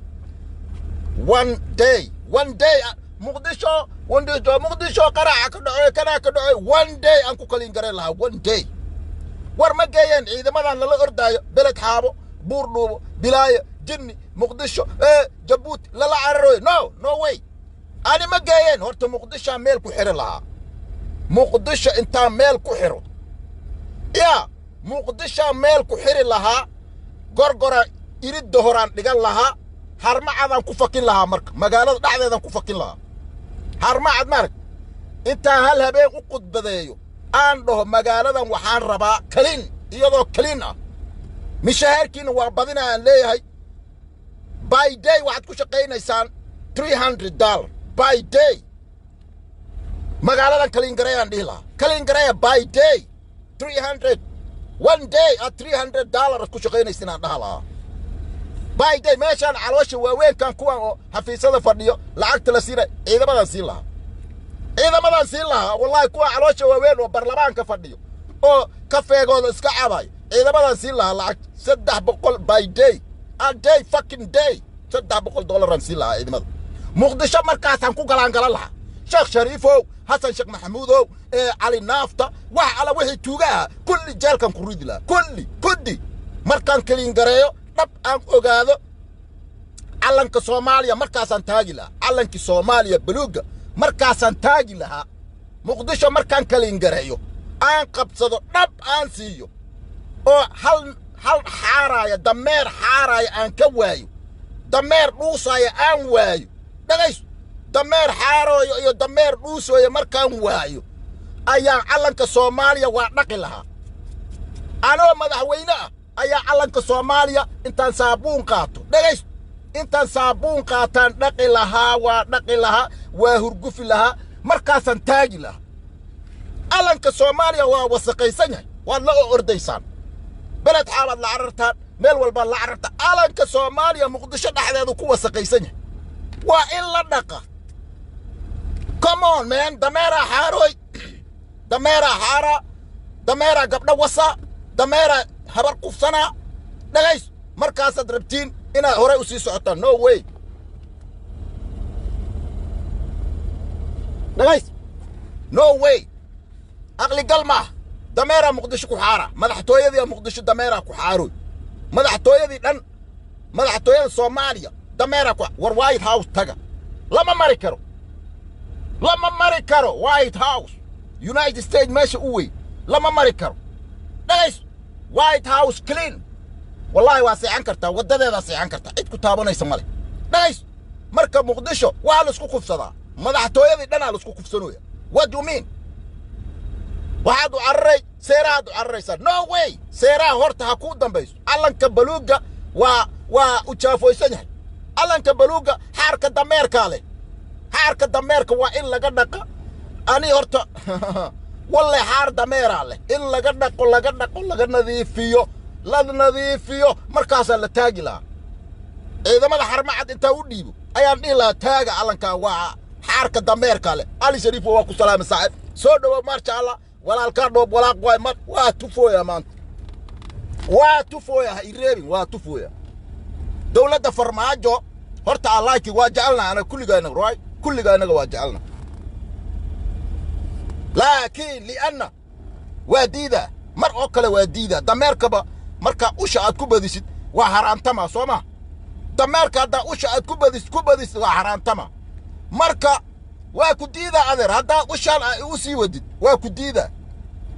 One day, one day Muqdisho, Muqdisho, Muqdisho qaraaca ka dhaco, kanaa ka dhaco, one day aan ku kalin garan lahaa, one day. War ma geeyeen ciidamadan lala ordaayo Beled Xaabo, Buur Dhuubo, Bilaayo, Jinni, Muqdisho, ee Jabuuti lala cararoyo? No, no way, ani ma geeyeen. Horta Muqdishoa meel ku xiri lahaa. Muqdisho intaa meel ku xiro ya, Muqdishoa meel ku xiri lahaa. Gorgora iridda horaan dhigan lahaa, harmacadaan ku fakin lahaa. Marka magaalada dhexdeedaan ku fakin lahaa harmacad. Maarag intaan hal habeen u khudbadeeyo aan dhaho magaaladan waxaan rabaa clean, iyadoo clean ah. Mishahaarkiina waa badina aan leeyahay. By day waxaad ku shaqaynaysaan $300 by day. Magaaladan clean gareeyaan dhihi lahaa. Clean gareeya by day, 300, one day aad $300 ku shaqaynaysin aan dhaha lahaa by day. Meeshaan caloosha waaweynkan, kuwan oo xafiisyada fadhiyo, lacagta la siinay, ciidamadaan siin lahaa, ciidamadaan siin lahaa. Wallahi, kuwa caloosha waaweyn oo barlamaanka fadhiyo oo kafeegooda iska cabayo, ciidamadaan siin lahaa lacag 300 by day, a day, fucking day, $300-aan siin lahaa ciidamada. Muqdisho markaasaan ku galaan galan lahaa. Sheekh Shariifow, Xasan Sheekh Maxamuudow, ee Cali Naafta, wax alla wixii tuuga ah kulli jeelkan ku ridi lahaa, kulli kuddi. Markaan clean gareeyo, dhab aan ogaado, calanka Soomaaliya markaasaan taagi lahaa. Calankii Soomaaliya buluugga markaasaan taagi lahaa Muqdisho. Markaan clean gareeyo, aan qabsado, dhab aan siiyo, oo hal hal xaaraaya, dameer xaaraaya aan ka waayo, dameer dhuusaaya aan waayo. Dhagayso, dameer xaarooyo iyo dameer dhuusooyo markaan waayo ayaan calanka Soomaaliya waa dhaqi lahaa. Anoo madaxweyne ah ayaa calanka Soomaaliya intaan saabuun qaato, dhegaysto, intaan saabuun qaataan dhaqi lahaa, waa dhaqi lahaa, waa hurgufi lahaa, markaasaan taagi lahaa. Calanka Soomaaliya waa wasaqaysan yahay. Waad la ordaysaan, Beled Xaabaad la carartaan, meel walbaad la carartaan. Calanka Soomaaliya Muqdisho dhexdeedu ku wasaqaysan yahay, waa in la dhaqa. Come on, man. Dameeraa xaarooy, dameeraa xaaraa, dameeraa gabdho wasaa, dameeraa habar kufsanaa. Dhagays, markaasaad rabtiin inaad horay u sii socotaan? No way. Dhagays, no way, aqligal maaha. Dameeraa Muqdisho ku xaara, madaxtooyadii Muqdisho dameeraa ku xaaroy, madaxtooyadii dhan, madaxtooyada Soomaaliya dameeraa ku. War, White House taga, lama mari karo, lama mari karo. White House, United States, meesha u weyn lama mari karo. Dhagays, White House clean, wallahi waa seexan kartaa, waddadeedaa seexan kartaa, cid ku taabanaysa male. Dhagays, marka Muqdisho waa laisku kufsadaa, madaxtooyadii dhanaa laisku kufsanooya. What do you mean? Waxaad u cararay seerahaad u cararaysaa? No way. Seeraha horta ha kuu dambayso. Calanka baluugga waa u jaafoysan yahay. Calanka baluugga xaarka dameerkaa leh, xaarka dameerka waa in laga dhaqa. Ani horta walle xaar dameeraa leh, in laga dhaqo, laga dhaqo, laga nadiifiyo, la nadiifiyo, markaasaa la taagi lahaa. Ciidamada Xarmacad intaa u dhiibo ayaan dhihi lahaa, taaga calankaa, waa xaarka dameerkaa leh. Cali Shariif, waa ku salaamay saaxiib, soo dhowow, maasha Allah. Walaalkaa dhoob walaaq waay. Mar waa tufooya maanta, waa tufooya, ha ireebin, waa tufooya. Dowladda Farmaajo horta allaaki waa jecelnaha anaga kulligaa inaga, right? Kulligaa inaga waa jecelna, laakiin lianna waa diidaa mar oo kale, waa diidaa. Dameerkaba marka usha aad ku badisid waa haraantama, soo ma? Dameerka haddaa usha aad ku badisid, ku badisid, waa haraantama. Marka waa ku diidaa, adeer. Haddaa ushaan aa u sii wadid, waa ku diidaa,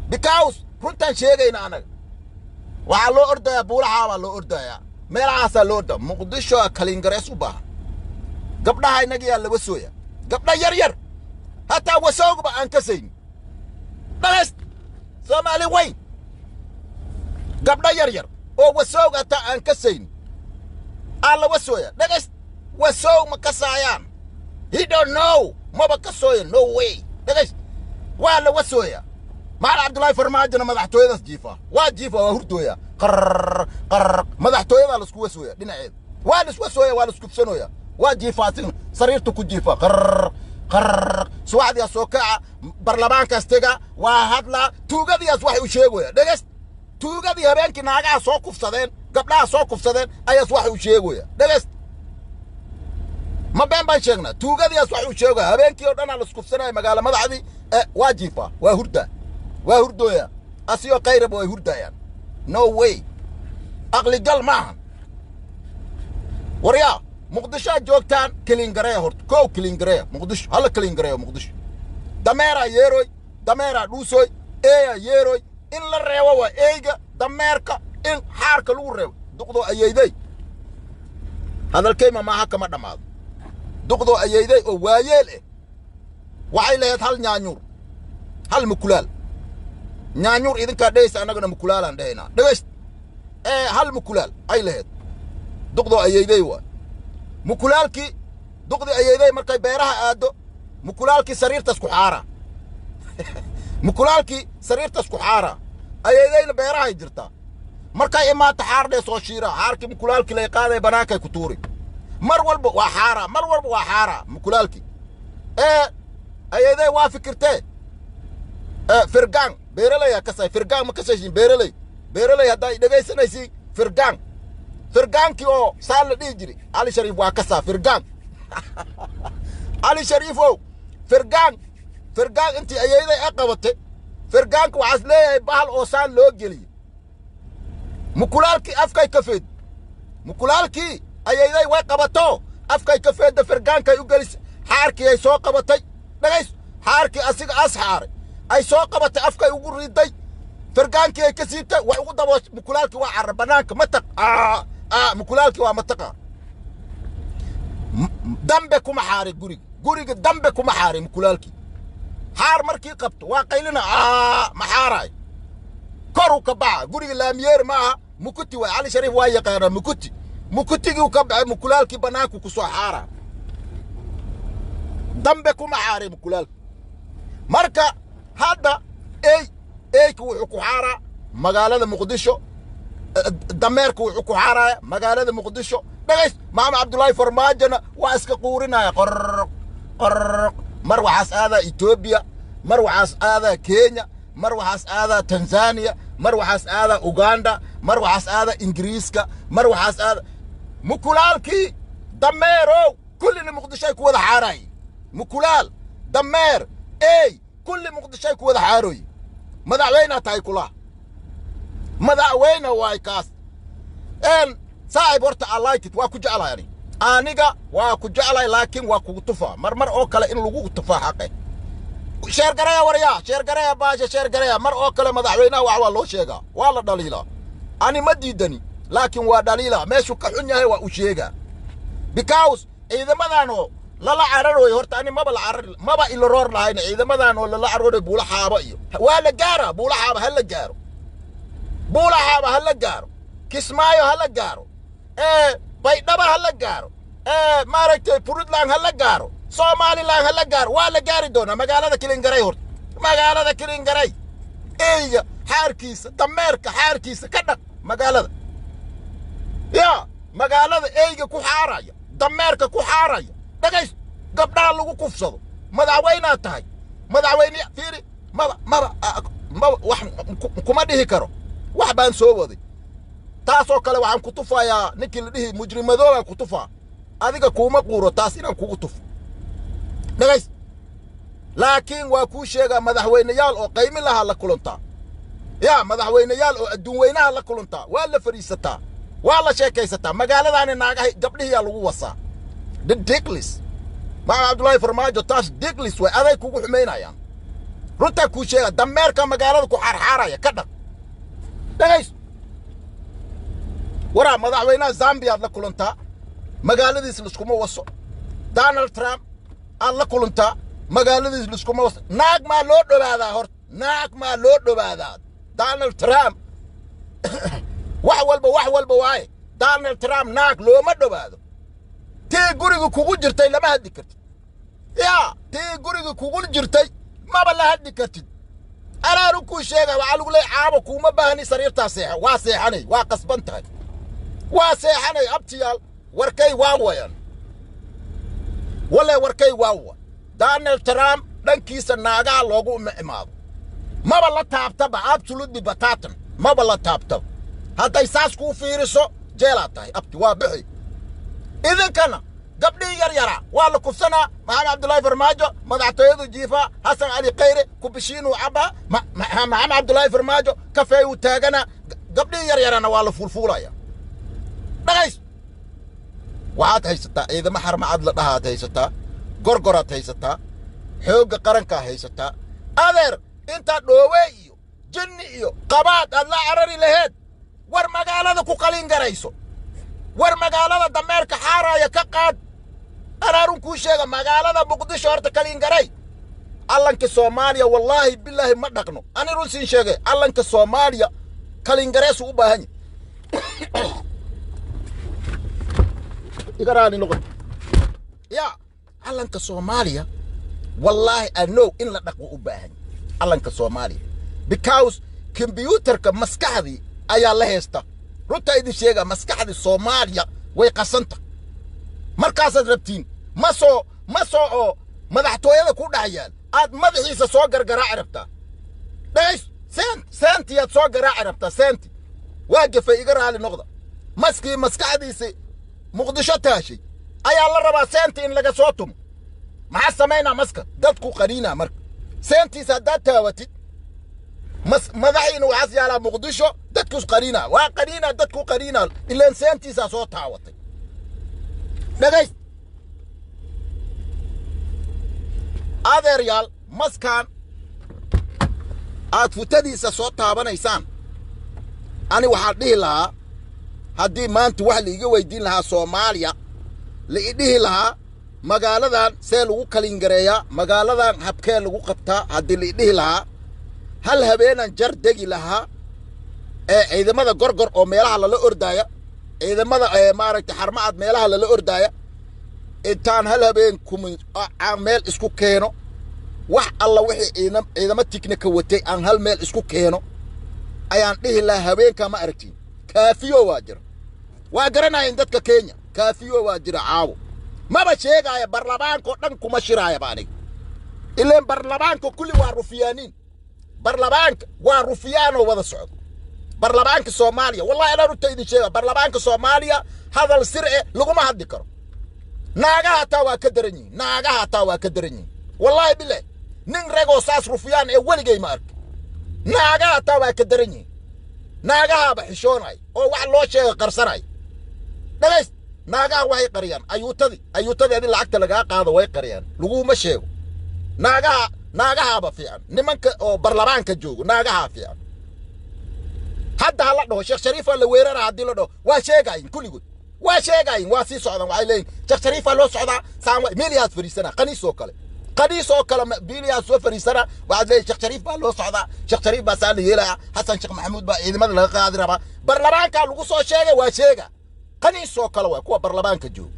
because runtaan sheegayna anaga. Waxaa loo ordayaa buulahaabaa loo ordayaa, meelahaasaa loo ordaa. Muqdisho clean gareys u baahan. Gabdhaha innagiyaa laga sooya, gabdha yar yar hataa wasoogba aan kasayn. Dhagayst, Soomaali weyn, gabdho yar yar oo wasoog hataa aan kasayn aa laga sooya. Dhagayst, wasoog ma kasaayaan. He don't know, maba kasooya. No way. Dhagayst, waa laga sooya. Maxamed Cabdullaahi Farmaajona madaxtooyadaas jiifa, waa jiifa, waa hurdooya, qarr qarr. Madaxtooyadaa laisku wasooya, dhinaceeda waa laiswa sooya, waa laiskufsanooya. Waa jiifa, asigna sariirta ku jiifa, qarr qarr. Subaxdiyaa soo kaca, barlamaankaas tega, waa hadlaa, tuugadiyaas waxay u sheegaya. Dhegeyst, tuugadii habeenkii naagaha soo kufsadeen, gabdhaha soo kufsadeen ayaas waxay u sheegaya. Dhegeyst, ma been baan sheegnaa? Tuugadiyaas waxay u sheegaya. Habeenkii oo dhanaa laiskufsanaya magaalo madaxdii. Waa jiifa, waa hurdaa, waa hurdooya, asigoo kayraba way hurdayaan. No way, aqligal maahan. Waryaa, Muqdishoaad joogtaan, clean gareeya horta kow, clean gareeya Muqdisho, hala clean gareeya Muqdisho. Dameeraa yeeroy, dameeraa dhuusoy, eeyaa yeeroy, in la reebo waa eyga, dameerka in xaarka lagu reebo. Duqdoo ayeyday, hadalkayma maaha, kama dhammaado. Duqdoo ayeyday oo waayeel eh waxay lahayd hal nyaanyuur, hal mukulaal. Nyaanyuur idinkaa dhehaysa, annagana mukulaalaan dhehaynaa. Dhegayst, ee hal mukulaal ay lahayd duqdoo ayeyday waay. Mukulaalkii duqdii ayeyday markay beeraha aaddo, mukulaalkii sariirtaas ku xaara. Mukulaalkii sariirtaas ku xaara. Ayeydayna beerahay jirtaa. Markay imaata xaardhee soo shiira, xaarkii mukulaalkii lay qaaday, banaankay ku tuuri. Mar walba waa xaara, mar walba waa xaara mukulaalkii. Ee ayeeday waa fikirtee firgaan beeraley kasay. Firgaan ma kasaysin? Beeraley, beeraley haddaa dhegaysanaysi, firgaan, firgaankii oo saa la dhihi jiri. Cali Shariif waa kasaa firgaan. Cali Shariifow, firgaan, firgaan intii ayeeday a qabatay, firgaanka waxaas leeyahay bahal oo saan loo geliyey. Mukulaalkii afkay ka feed, mukulaalkii ayayday way qabato, afkay ka feedda, firgaankay u gelis. Xaarkii ay soo qabatay, dhagays, xaarkii asiga as xaaray ay soo qabatay, afkay ugu riday, firgaankii ay ka siibtay, way ugu daboosh. Mukulaalkii waa carra bannaanka mataq. Mukulaalkii waa mataqa. Dambe kuma xaaray guriga, guriga dambe kuma xaaray mukulaalkii. Xaar markii qabto waa qaylina, ma xaaraay, koruu ka baxa. Guriga laamiyeer ma aha, mukuti waay. Cali Shariif waa yaqaanaa mukuti. Mukutigii ka baxay mukulaalkii, bannaanku ku soo xaara. Dambe kuma xaaray mukulaalki. Marka hadda ey, eyka wuxuu ku xaaraa magaalada Muqdisho, dameerka wuxuu ku xaaraya magaalada Muqdisho. Dhagays, Maxamed Cabdullaahi Farmaajona waa iska quurinaya, qorq qorq. Mar waxaas aadaa Etoobiya, mar waxaas aadaa Kenya, mar waxaas aadaa Tanzania, mar waxaas aadaa Uganda, mar waxaas aadaa Ingiriiska, mar waxaas aada. Mukulaalkii, dameerow, kullina Muqdishoay ku wada xaaraayeen. Mukulaal, dameer, ey, kulli Muqdishoay ku wada xaarooye. Madaxweynaa tahay kulaha, madaxweyne waay kaas. Saaxib, horta I like it, waa ku jeclahay. Ani aniga waa ku jeclahay, laakiin waa kugu tufaa mar mar oo kale. In lagu tufaa xaqe. Share gareeya, waryaa, share gareeya baasha, share gareeya. Mar oo kale madaxweynaha wax waa loo sheegaa, waa la dhaliilaa. Ani ma diidani, laakiin waa dhaliilaa. Meeshuu ka xun yahay waa u sheegaa, because ciidamadan oo lala cararooy, horta ani maba la carar, maba ilaroor lahayn. Ciidamadan oo lala cararooy Buula Xaaba iyo waa la gaaraa. Buula Xaaba ha la gaaro, Buula Xaaba ha la gaaro, Kismaayo ha la gaaro, Baydhaba ha la gaaro, maaragtay, Puntland ha la gaaro, Somaliland ha la gaaro. Waa la gaari doonaa. Magaalada kilingaray, horta magaalada kilingaray, eyga xaarkiisa, dameerka xaarkiisa ka dhaq magaalada. Yaa magaalada eyga ku xaaraya, dameerka ku xaaraya, dhagays, gabdhaha lagu kufsado. Madaxweynaad tahay, madaxweyne. Fiiri, maba wax kuma dhihi karo. Wax baan soo waday taasoo kale. Waxaan ku tufayaa ninkii la dhihi mujrimadoobaan ku tufaa. Adiga kuuma quuro taas inaan kugu tufo, dhagays, laakiin waa kuu sheegaa. Madaxweyneyaal oo qaymi lahaa la kulantaa, yaa madaxweyneyaal oo adduun weynaha la kulantaa, waa la fadhiisataa, waa la sheekaysataa. Magaaladaani naagahay gabdhihiyaa lagu wasaa. Ridiculous, Maxamed Cabdullaahi Farmaajo, taas ridiculous way aday kugu xumaynayaan. Runtaa kuu sheega. Dameerka magaalada ku xaarxaaraya ka dhaq, dhagays. Waraa madaxweynaha Zambiya aad la kulantaa, magaaladiis liskuma waso. Donald Trump aad la kulantaa, magaaladiis liskuma waso. Naag maa loo dhowaadaa? Horta naag maa loo dhowaadaa? Donald Trump wax walba, wax walba waaye. Donald Trump naag looma dhowaado. Tii guriga kugu jirtay lama hadli kartid. Yaa tii guriga kugu jirtay maba la hadli kartid. Anaaru kuu sheega, waxaa lagu leeyahay caabo kuuma baahni, sariirtaa seexa. Waa seexanay, waa qasban tahay, waa seexanay. Abtiyaal, warkay waa wayan, walle warkay waa wa. Donald Trump dhankiisa naagaha loogu imaado, maba la taabtaba, absolutely batatan maba la taabtaba. Hadday saas kuu fiiriso, jeelaad tahay, abti, waa bixi. Idinkana gabdhihii yar yaraa waa la kufsanaa. Maxamed Cabdullaahi Farmaajo madaxtooyadu jiifaa, Xasan Cali Khayre kubishiinuu cabbaa, Maxamed Cabdullaahi Farmaajo kafeeyuu taaganaa, gabdhihii yar yarana waa la fuulfuulaya. Dhagays, waxaad haysataa ciidamo xarmacad la dhahaad haysataa, Gorgoraad haysataa, xoogga qarankaa haysataa. Adeer, intaad dhoowe iyo jinni iyo qabaad aad la carari laheed, war magaalada ku qalin garayso, war magaalada dameerka xaaraaya ka qaad. Anaarun kuu sheega, magaalada Muqdisho horta kalingaray. Allanka Soomaaliya, wallaahi bilaahi, ma dhaqno. Ani run siin sheegay, allanka Soomaaliya kalingareesu u baahan yahay. Igaraani noqon ya. Calanka Soomaaliya, wallaahi, anow in la dhaqo u baahan yahay. Calanka Soomaaliya, because kombyuutarka maskaxdii ayaa la haysta. Runtaa idin sheega, maskaxdii Soomaaliya way qasanta. Markaasaad rabtiin ma soo oo madaxtooyada ku dhex yaal aad madaxiisa soo gargaraaci rabtaa. Dhagays, seentiyaad soo garaaci rabtaa. Seenti waa gafay, iga raali noqda. Maskii maskaxdiisi Muqdisho taashay ayaa la rabaa seenti in laga soo tumo. Maxaa samaynaa? Maska dadku qaniinaa. Marka seentiisa haddaad taawatid, mas madaxiina waxaas yaalaa Muqdisho, dadkus qaniinaa, waa qaniinaa, dadku qaniinaa, ilaan seentiisaa soo taawatay. Dhagays, adeeryaal, maskaan aad futadiisa soo taabanaysaan, ani waxaan dhihi lahaa, haddii maanta wax laiga weydiin lahaa Soomaaliya, la i dhihi lahaa magaaladan see lagu kalingareeyaa, magaaladan habkee lagu qabtaa, haddii la i dhihi lahaa, hal habeenan jar degi lahaa ee ciidamada Gorgor oo meelaha lala ordaaya, ciidamada ee maaragtay Xarmacad meelaha lala ordaaya, intaan hal habeen kumi aan meel isku keeno, wax alla wixii ciidamo tiknika watay aan hal meel isku keeno, ayaan dhihi lahaa, habeenkaa ma aragtiin kaafiyo waa jira. Waa garanayin dadka Kenya, kaafiyo waa jira. Caawo maba sheegaaya, barlamaanko dhan kuma shiraayaba aniga, ileen barlamaanka kulli waa rufiyaaniin. Barlamaanka waa rufiyaanoo wada socdo. Barlamaanka Soomaaliya, wallahi anaan runta idin sheega, barlamaanka Soomaaliya hadal sir eh laguma hadli karo. Naagaha hataa waa ka daran yihiin, naagaha hataa waa ka daran yihiin. Wallaahi bilah, nin ragoo saas rufiyaan ee weligay ma arki. Naagaha hataa waa ka daran yihiin, naagahaaba xishoonay oo wax loo sheega qarsanay. Dhagays, naagaha waxay qariyaan ayuutadii, ayuutadii adi lacagta lagaa qaado way qariyaan, laguma sheego. Naagaha, naagahaaba fiican. Nimanka oo barlamaanka joogo naagahaa fiican. Hadda ha la dhaho Sheekh Shariifaa la weerara, haddii la dhaho, waa sheegayin kulligood, waa sheegayin, waa sii socdaan. Waxay leeyihin Sheekh Shariifaa loo socdaa, saan meeliyaad fadhiisanaa, qaniis oo kale, qaniis oo kale biiliyaad soo fadhiisanaa. Waxaad leeyihin Sheekh Shariif baa loo socdaa, Sheekh Shariif baa saa la yeelaya, Xasan Sheekh Maxamuud baa ciidamada laga qaadi rabaa. Barlamaankaa lagu soo sheegay, waa sheega, qaniis oo kale waa kuwa barlamaanka jooga.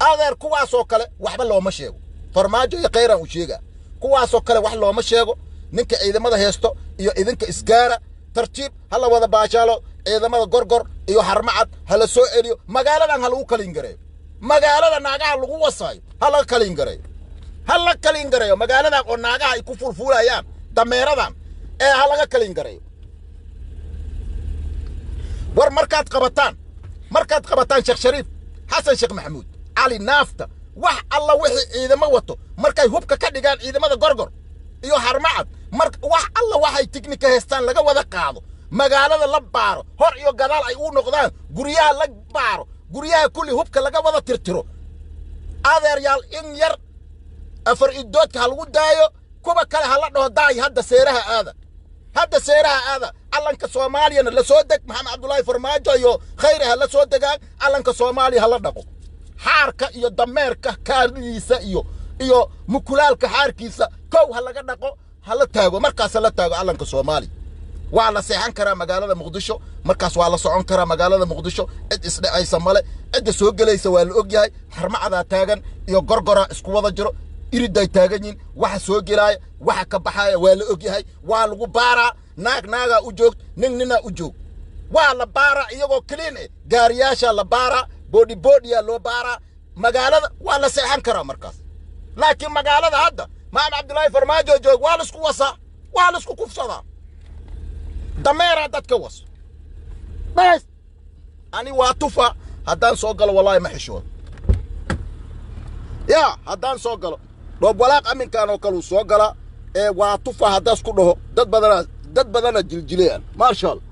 Adeer, kuwaasoo kale waxba looma sheego. Farmaajo iyo Khayraan u sheegaa, kuwaasoo kale wax looma sheego. Ninka ciidamada heesto iyo idinka isgaara, tartiib ha la wada baashaalo. Ciidamada Gorgor iyo Harmacad ha la soo celiyo, magaaladan ha lagu kalingareeyo. Magaalada naagaha lagu wasaayo ha laga kalingareeyo, ha la kalingareeyo magaaladan oo naagaha ay ku fuulfuulayaan dameeradan ee ha laga kalingareeyo. War markaad qabataan Sheekh Shariif, Xasan Sheekh Maxamuud, Cali Naafta, wax alla wixii ciidamo wato, markay hubka ka dhigaan ciidamada Gorgor iyo Harmacad, mar wax alla waxay tiknika haystaan laga wada qaado, magaalada la baaro, hor iyo gadaal ay u noqdaan, guryaha la baaro, guryaha kulli hubka laga wada tirtiro. Adeeryaal, in yar afar idoodka ha lagu daayo, kuwa kale ha la dhaho daay, hadda seeraha aada, hadda seeraha aada. Calanka Soomaaliyana la soo deg. Maxamed Cabdullaahi Farmaajo iyo Khayre ha la soo degaan, calanka Soomaaliya ha la dhaqo, xaarka iyo dameerka kaadidiisa iyo mukulaalka xaarkiisa kow ha laga dhaqo, ha la taago. Markaas ha la taago calanka Soomaaliya, waa la seexan karaa magaalada Muqdisho. Markaas waa la socon karaa magaalada Muqdisho, cid isdhacaysa male, cidda soo gelaysa waa la ogyahay. Xarmacadaa taagan iyo Gorgoraa isku wada jiro, iriday taagan yihiin. Waxa soo gelaaya, waxa ka baxaaya waa la ogyahay, waa lagu baaraa. Naag naagaa u joog, nin ninaa u joog, waa la baaraa iyagoo clean eh. Gaariyaashaa la baaraa, boodhi boodhiyaa loo baaraa. Magaalada waa la seexan karaa markaas. Laakiin magaalada hadda Maxamed Cabdullaahi Farmaajo joog, waa laisku wasaa, waa laisku kufsadaa, dameeraa dadka waso. Bas ani waa tufa haddaan soo galo, wallaahi ma xishoodo yaa. Haddaan soo galo dhoob walaaq aminkaan oo kale uu soo galaa ee waa tufa haddaas ku dhaho, dad badana jiljilayaan. Maasha Allah,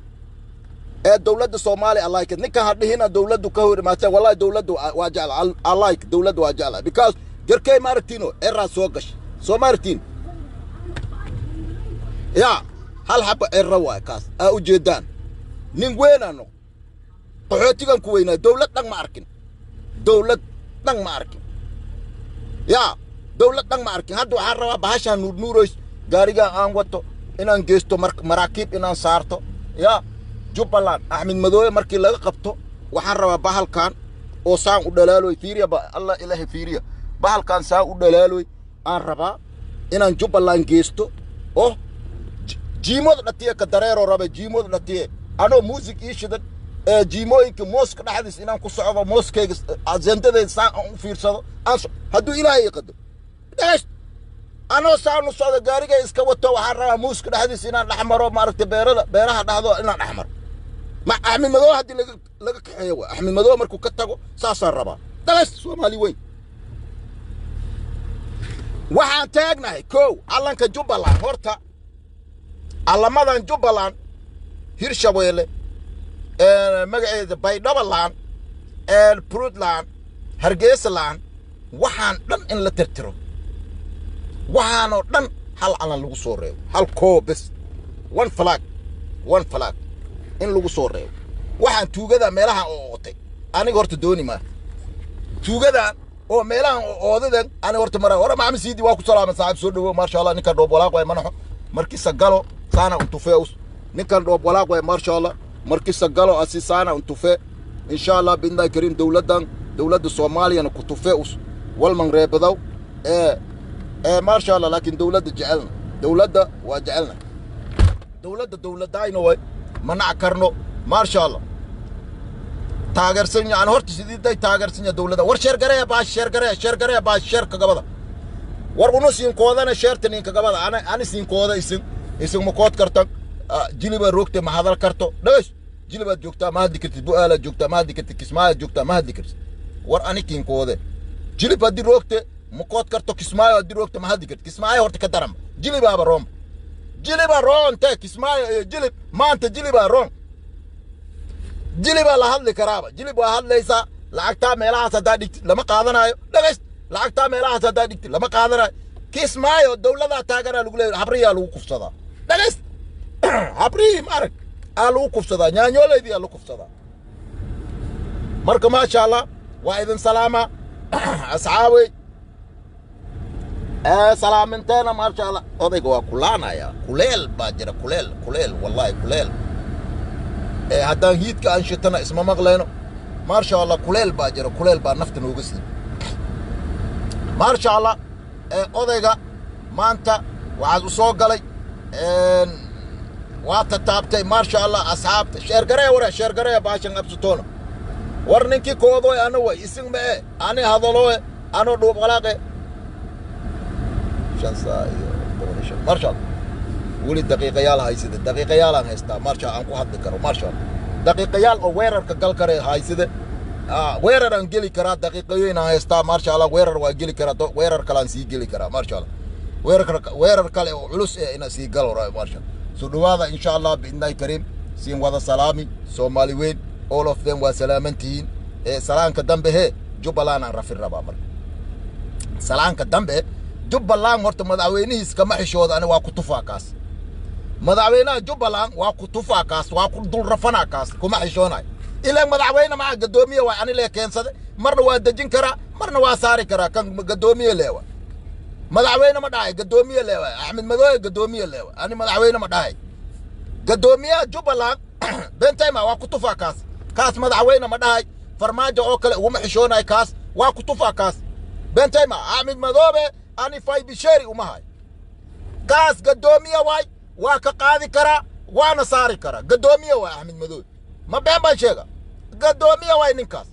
ee dowladda Soomaaliya, I like it. Ninkan ha dhihina dowladdu ka hor imaatee, wallahi dowladdu waa jecla. I like dowladdu, waa jecla, because jarkey ma aragtiino eraa soo gashay, soo ma aragtiin? Yaa hal xaba era waay kaas aa u jeedaan. Nin weynaa noq, qaxootigan ku weynaa, dowlad dhan ma arkin, dowlad dhan ma arkin, yaa dowlad dhan ma arkin. Hadda waxaan rabaa bahashaan nuurnuuroys gaarigaan aan wato inaan geysto maraakiib inaan saarto yaa Jubbaland. Axmed Madoobe markii laga qabto, waxaan rabaa bahalkan oo saan u dhalaaloy. Fiiriya ba, Allah Ilaahay, fiiriya bahalkan saan u dhalaaloy, aan rabaa inaan Jubbaland geysto. Oo jiimada dhatiye ka dareero rabe, jiimada dhatiye anoo muusig ii shidan ee jiimooyinka mooska dhexdiis inaan ku socdo, mooskayga azendadayda saan aan u fiirsado aan hadduu Ilaahay ii qadaro. Dhegayst, anoo saan u socdo, gaarigay iska wato, waxaan rabaa muuska dhexdiis inaan dhex maro, maaragtay, beerada, beeraha dhexdooda inaan dhex maro. Ma Axmed Madoobe haddii laga kaxeeyo wa Axmed Madoobe markuu ka tago, saasaan rabaa. Dhegayst, Soomaali weyn, waxaan taagnahay kow calanka Jubbaland. Horta calamadan Jubbaland, Hirshabeelle, magaceeda Baydhabaland, Puntland, Hargeysaland, waxaan dhan in la tirtiro, waxaanoo dhan hal calan lagu soo reebo, hal koo bes, one flag, one flag in lagu soo reebo. Waxaan tuugada meelahan oo ootay aniga horta dooni maa, tuugadan oo meelahan oo oodadan aniga horta mara hore. Maxamed Siidi, waa ku salaamay saaxiib, soo dhawo. Maasha Allah, ninkan dhoob walaaq waay, manaxo markisa galo saana untufee. Ninkan dhoob walaaq waay, maasha Allah, markisa galo asi saana untufe. Insha Allah biidnillahi kariim, dowladdan, dowladda Soomaaliyana ku tufe us walman reebadaw ee, maasha Allah. Laakiin dowladda jecelna, dowladda waa jecelna, dowladda dowladayna way manac karno, maasha Allah, taageersan yani horta sidii day taageersan yahay dowladda. War share gareeya baash, share gareeya, share gareeya baash, share kagabada. War unu siinkoodana share-ta ninkagabada, ana ani siinkooda, isin ma kood kartan. Jilibaad roogtay, ma hadal karto. Dhagays, Jilibaad joogtaa, ma hadli kartid. Bu'aalaad joogtaa, ma hadli kartid. Kismaayaad joogtaa, ma hadli kartid. War ani kiinkoode, Jilib haddii roogte ma kood karto, Kismaayo haddii roogte ma hadli kartid. Kismaayo horta ka daranba, Jilibaaba roomba, Jiliba roonte. Kismaayo iyo Jilib maanta Jilibaa roon, Jilibaa la hadli karaaba. Jilib waa hadlaysaa, lacagtaa meelahaas haddaa dhigtid lama qaadanayo. Dhagays, lacagtaa meelahaas haddaa dhigtid lama qaadanayo. Kismaayo dowladaa taaganaa lagu leeyahay, habriyaa lagu kufsadaa. Dhagays, habrihii maarag aa lagu kufsadaa, nyaanyooleydii aa lagu kufsadaa. Marka maasha Allah, waa idin salaama asxaabey, salaaminteena, maasha Allah. Odayga waa kulaanaya, kuleel baa jira, kuleel, kuleel, wallahi kuleel. Haddaan hiidka aan shitana isma maqlayno. Maasha Allah, kuleel baa jira, kuleel baa nafta nooga sii. Maasha Allah, odayga maanta waxaad u soo galay waa tataabtay. Maasha Allah, asxaabta, share gareeya, ware share gareeya baashan absatoona. War ninkii koodoy ana way isin ma e ani hadaloe anoo dhuub qalaaqe 5 saa iyo 15. Maasha Allah, weli daqiiqayaal haysida, daqiiqayaalaan haystaa, maasha, aan ku hadli karo. Maasha Allah, daqiiqayaal oo weerarka gal kare haysida, weerar aan geli karaa, daqiiqooyin aan haystaa. Maasha Allah, weerar waa geli karaa, weerar kale aan sii geli karaa. Maasha Allah, weerar, weerar kale oo culus eh inaan sii galo raayo. Maasha Allah, soo dhawaada, insha Allah biidnillahi kariim. Siin wada salaami, Soomaali weyn, all of them waa salaaman tihiin. Ee salaanka dambe he Jubbaland aan rafin rabaa. Marka salaanka dambe Jubbaland horta madaxweynihiis kama xishooda, ani waa ku tufaa kaas. Madaxweynaha Jubbaland waa ku tufaa kaas, waa ku dul rafanaa kaas, kuma xishoonayo. Ilaa madaxweyne maa, gadoomiye waa, ani lee keensade. Marna waa dejin karaa, marna waa saari karaa. Kan gadoomiye leewa, madaxweyne ma dhahay, gadoomiye leewa. Axmed Madoobe gadoomiye leewa, ani madaxweyne ma dhahay. Gadoomiyaha Jubbaland bentayma waa ku tufaa kaas, kaas madaxweyne ma dhahay. Farmaajo oo kale uguma xishoonayo kaas, waa ku tufaa kaas, bentayma. Axmed Madoobe ani faybisheri uma hay kaas, gadoomiye waay, waa ka qaadi karaa waana saari karaa. Gadoomiye waay Axmed Madoobe, ma been baan sheega? Gadoomiye waay ninkaas.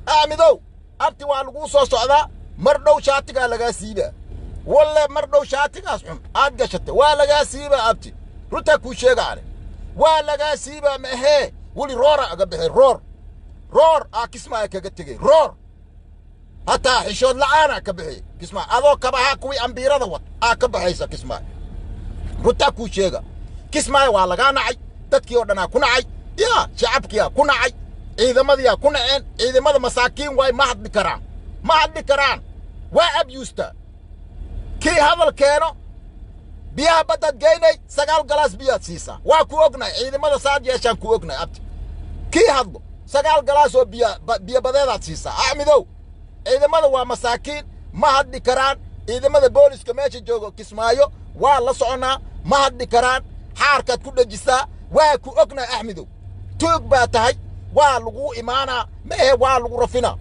Axmedow abti, waa laguu soo socdaa mar dhow, shaatigaa lagaa siibaa walle. Mar dhow shaatigaas xun aad gashatay waa lagaa siibaa abti, runtaa kuu sheega ani, waa lagaa siibaa. Ma ahee, weli roora aga bixi, roor, roor aa Kismaayo kaga tegey, roor hataa xishood la'aana ka bixiyey Kismaayo, adoo kabaha kuwii ambiirada wad aa ka baxaysa Kismaayo. Runtaa kuu sheega, Kismaayo waa lagaa nacay, dadkii oo dhanaa ku nacay, yaa shacabkiyaa ku nacay, ciidamadiyaa ku naceen. Ciidamada masaakiin waay, ma hadli karaan, ma hadli karaan, waa abyuusta. Kii hadal keeno biyaha baddaad geynay, 9 galaas biyaad siisaa. Waa ku ognahay ciidamada saad yeeshaan, ku ognahay abti. Kii hadlo 9 galaas oo biya biyo badeedaad siisaa. Axmedow, ciidamada waa masaakiin, ma hadli karaan. Ciidamada booliska meesha joogo Kismaayo waa la soconaa, ma hadli karaan, xaarkaad ku dhejisaa. Waa ku ognahay Axmedow, tuug baa tahay, waa laguu imaanaa, ma ahe, waa lagu rafinaa.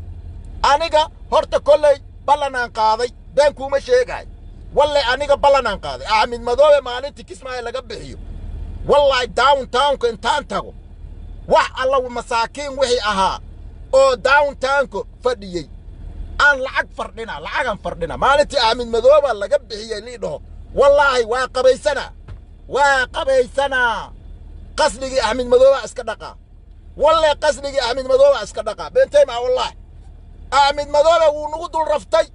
Aniga horta kolley ballanaan qaaday, been kuuma sheegaay. Walle aniga ballanaan qaaday, Axmed Madoobe maalintii Kismaayo laga bixiyo, wallahi downtownka intaan tago, wax alla masaakiin wixii ahaa oo downtownka fadhiyey aan lacag fardhina, lacagaan fardhina. Maalintii Axmed Madooba laga bixiyey lii dhaho, wallaahi waa qabaysanaa, waa qabaysanaa. Qasligii Axmed Madooba iska dhaqaa, walle qasligii Axmed Madooba iska dhaqaa. Beentay maa? Wallaahi Axmed Madoobe wuu nagu dul raftay.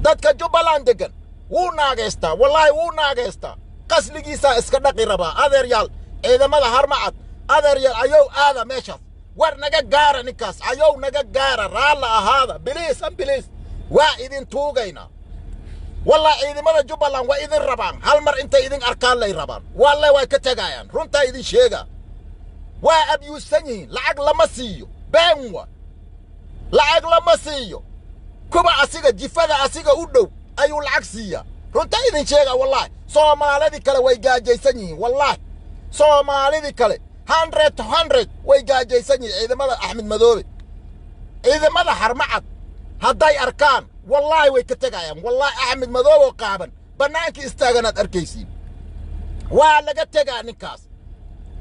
Dadka Jubbaland degan wuu naagaystaa, wallaahi wuu naagaystaa. Qasligiisaa iska dhaqi rabaa. Adeeryaal, ciidamada Harmacad, adeeryaal, ayow aada meeshaas, war naga gaara ninkaas, ayow naga gaara, raalla ahaada, please and please, waa idin tuugaynaa. Wallah ciidamada Jubbaland waa idin rabaan, hal mar intay idin arkaan lay rabaan, walle way ka tegayaan. Runtaa idin sheegaa, waa abyuusan yihiin, lacag lama siiyo, been wa, lacag lama siiyo. Kuwa asiga jifada asiga u dhow ayuu lacag siiyaa. Runtaa idin sheegaa, wallaahi Soomaalidii kale way gaajaysan yihiin, wallaahi Soomaalidii kale 100 to 100 way gaajaysan yihiin. Ciidamada Axmed Madoobe, ciidamada Harmacad hadday arkaan, wallaahi way ka tegayaan. Wallaahi Axmed Madoobe oo qaaban bannaankii istaaganaad arkaysiin, waa laga tegaa ninkaas.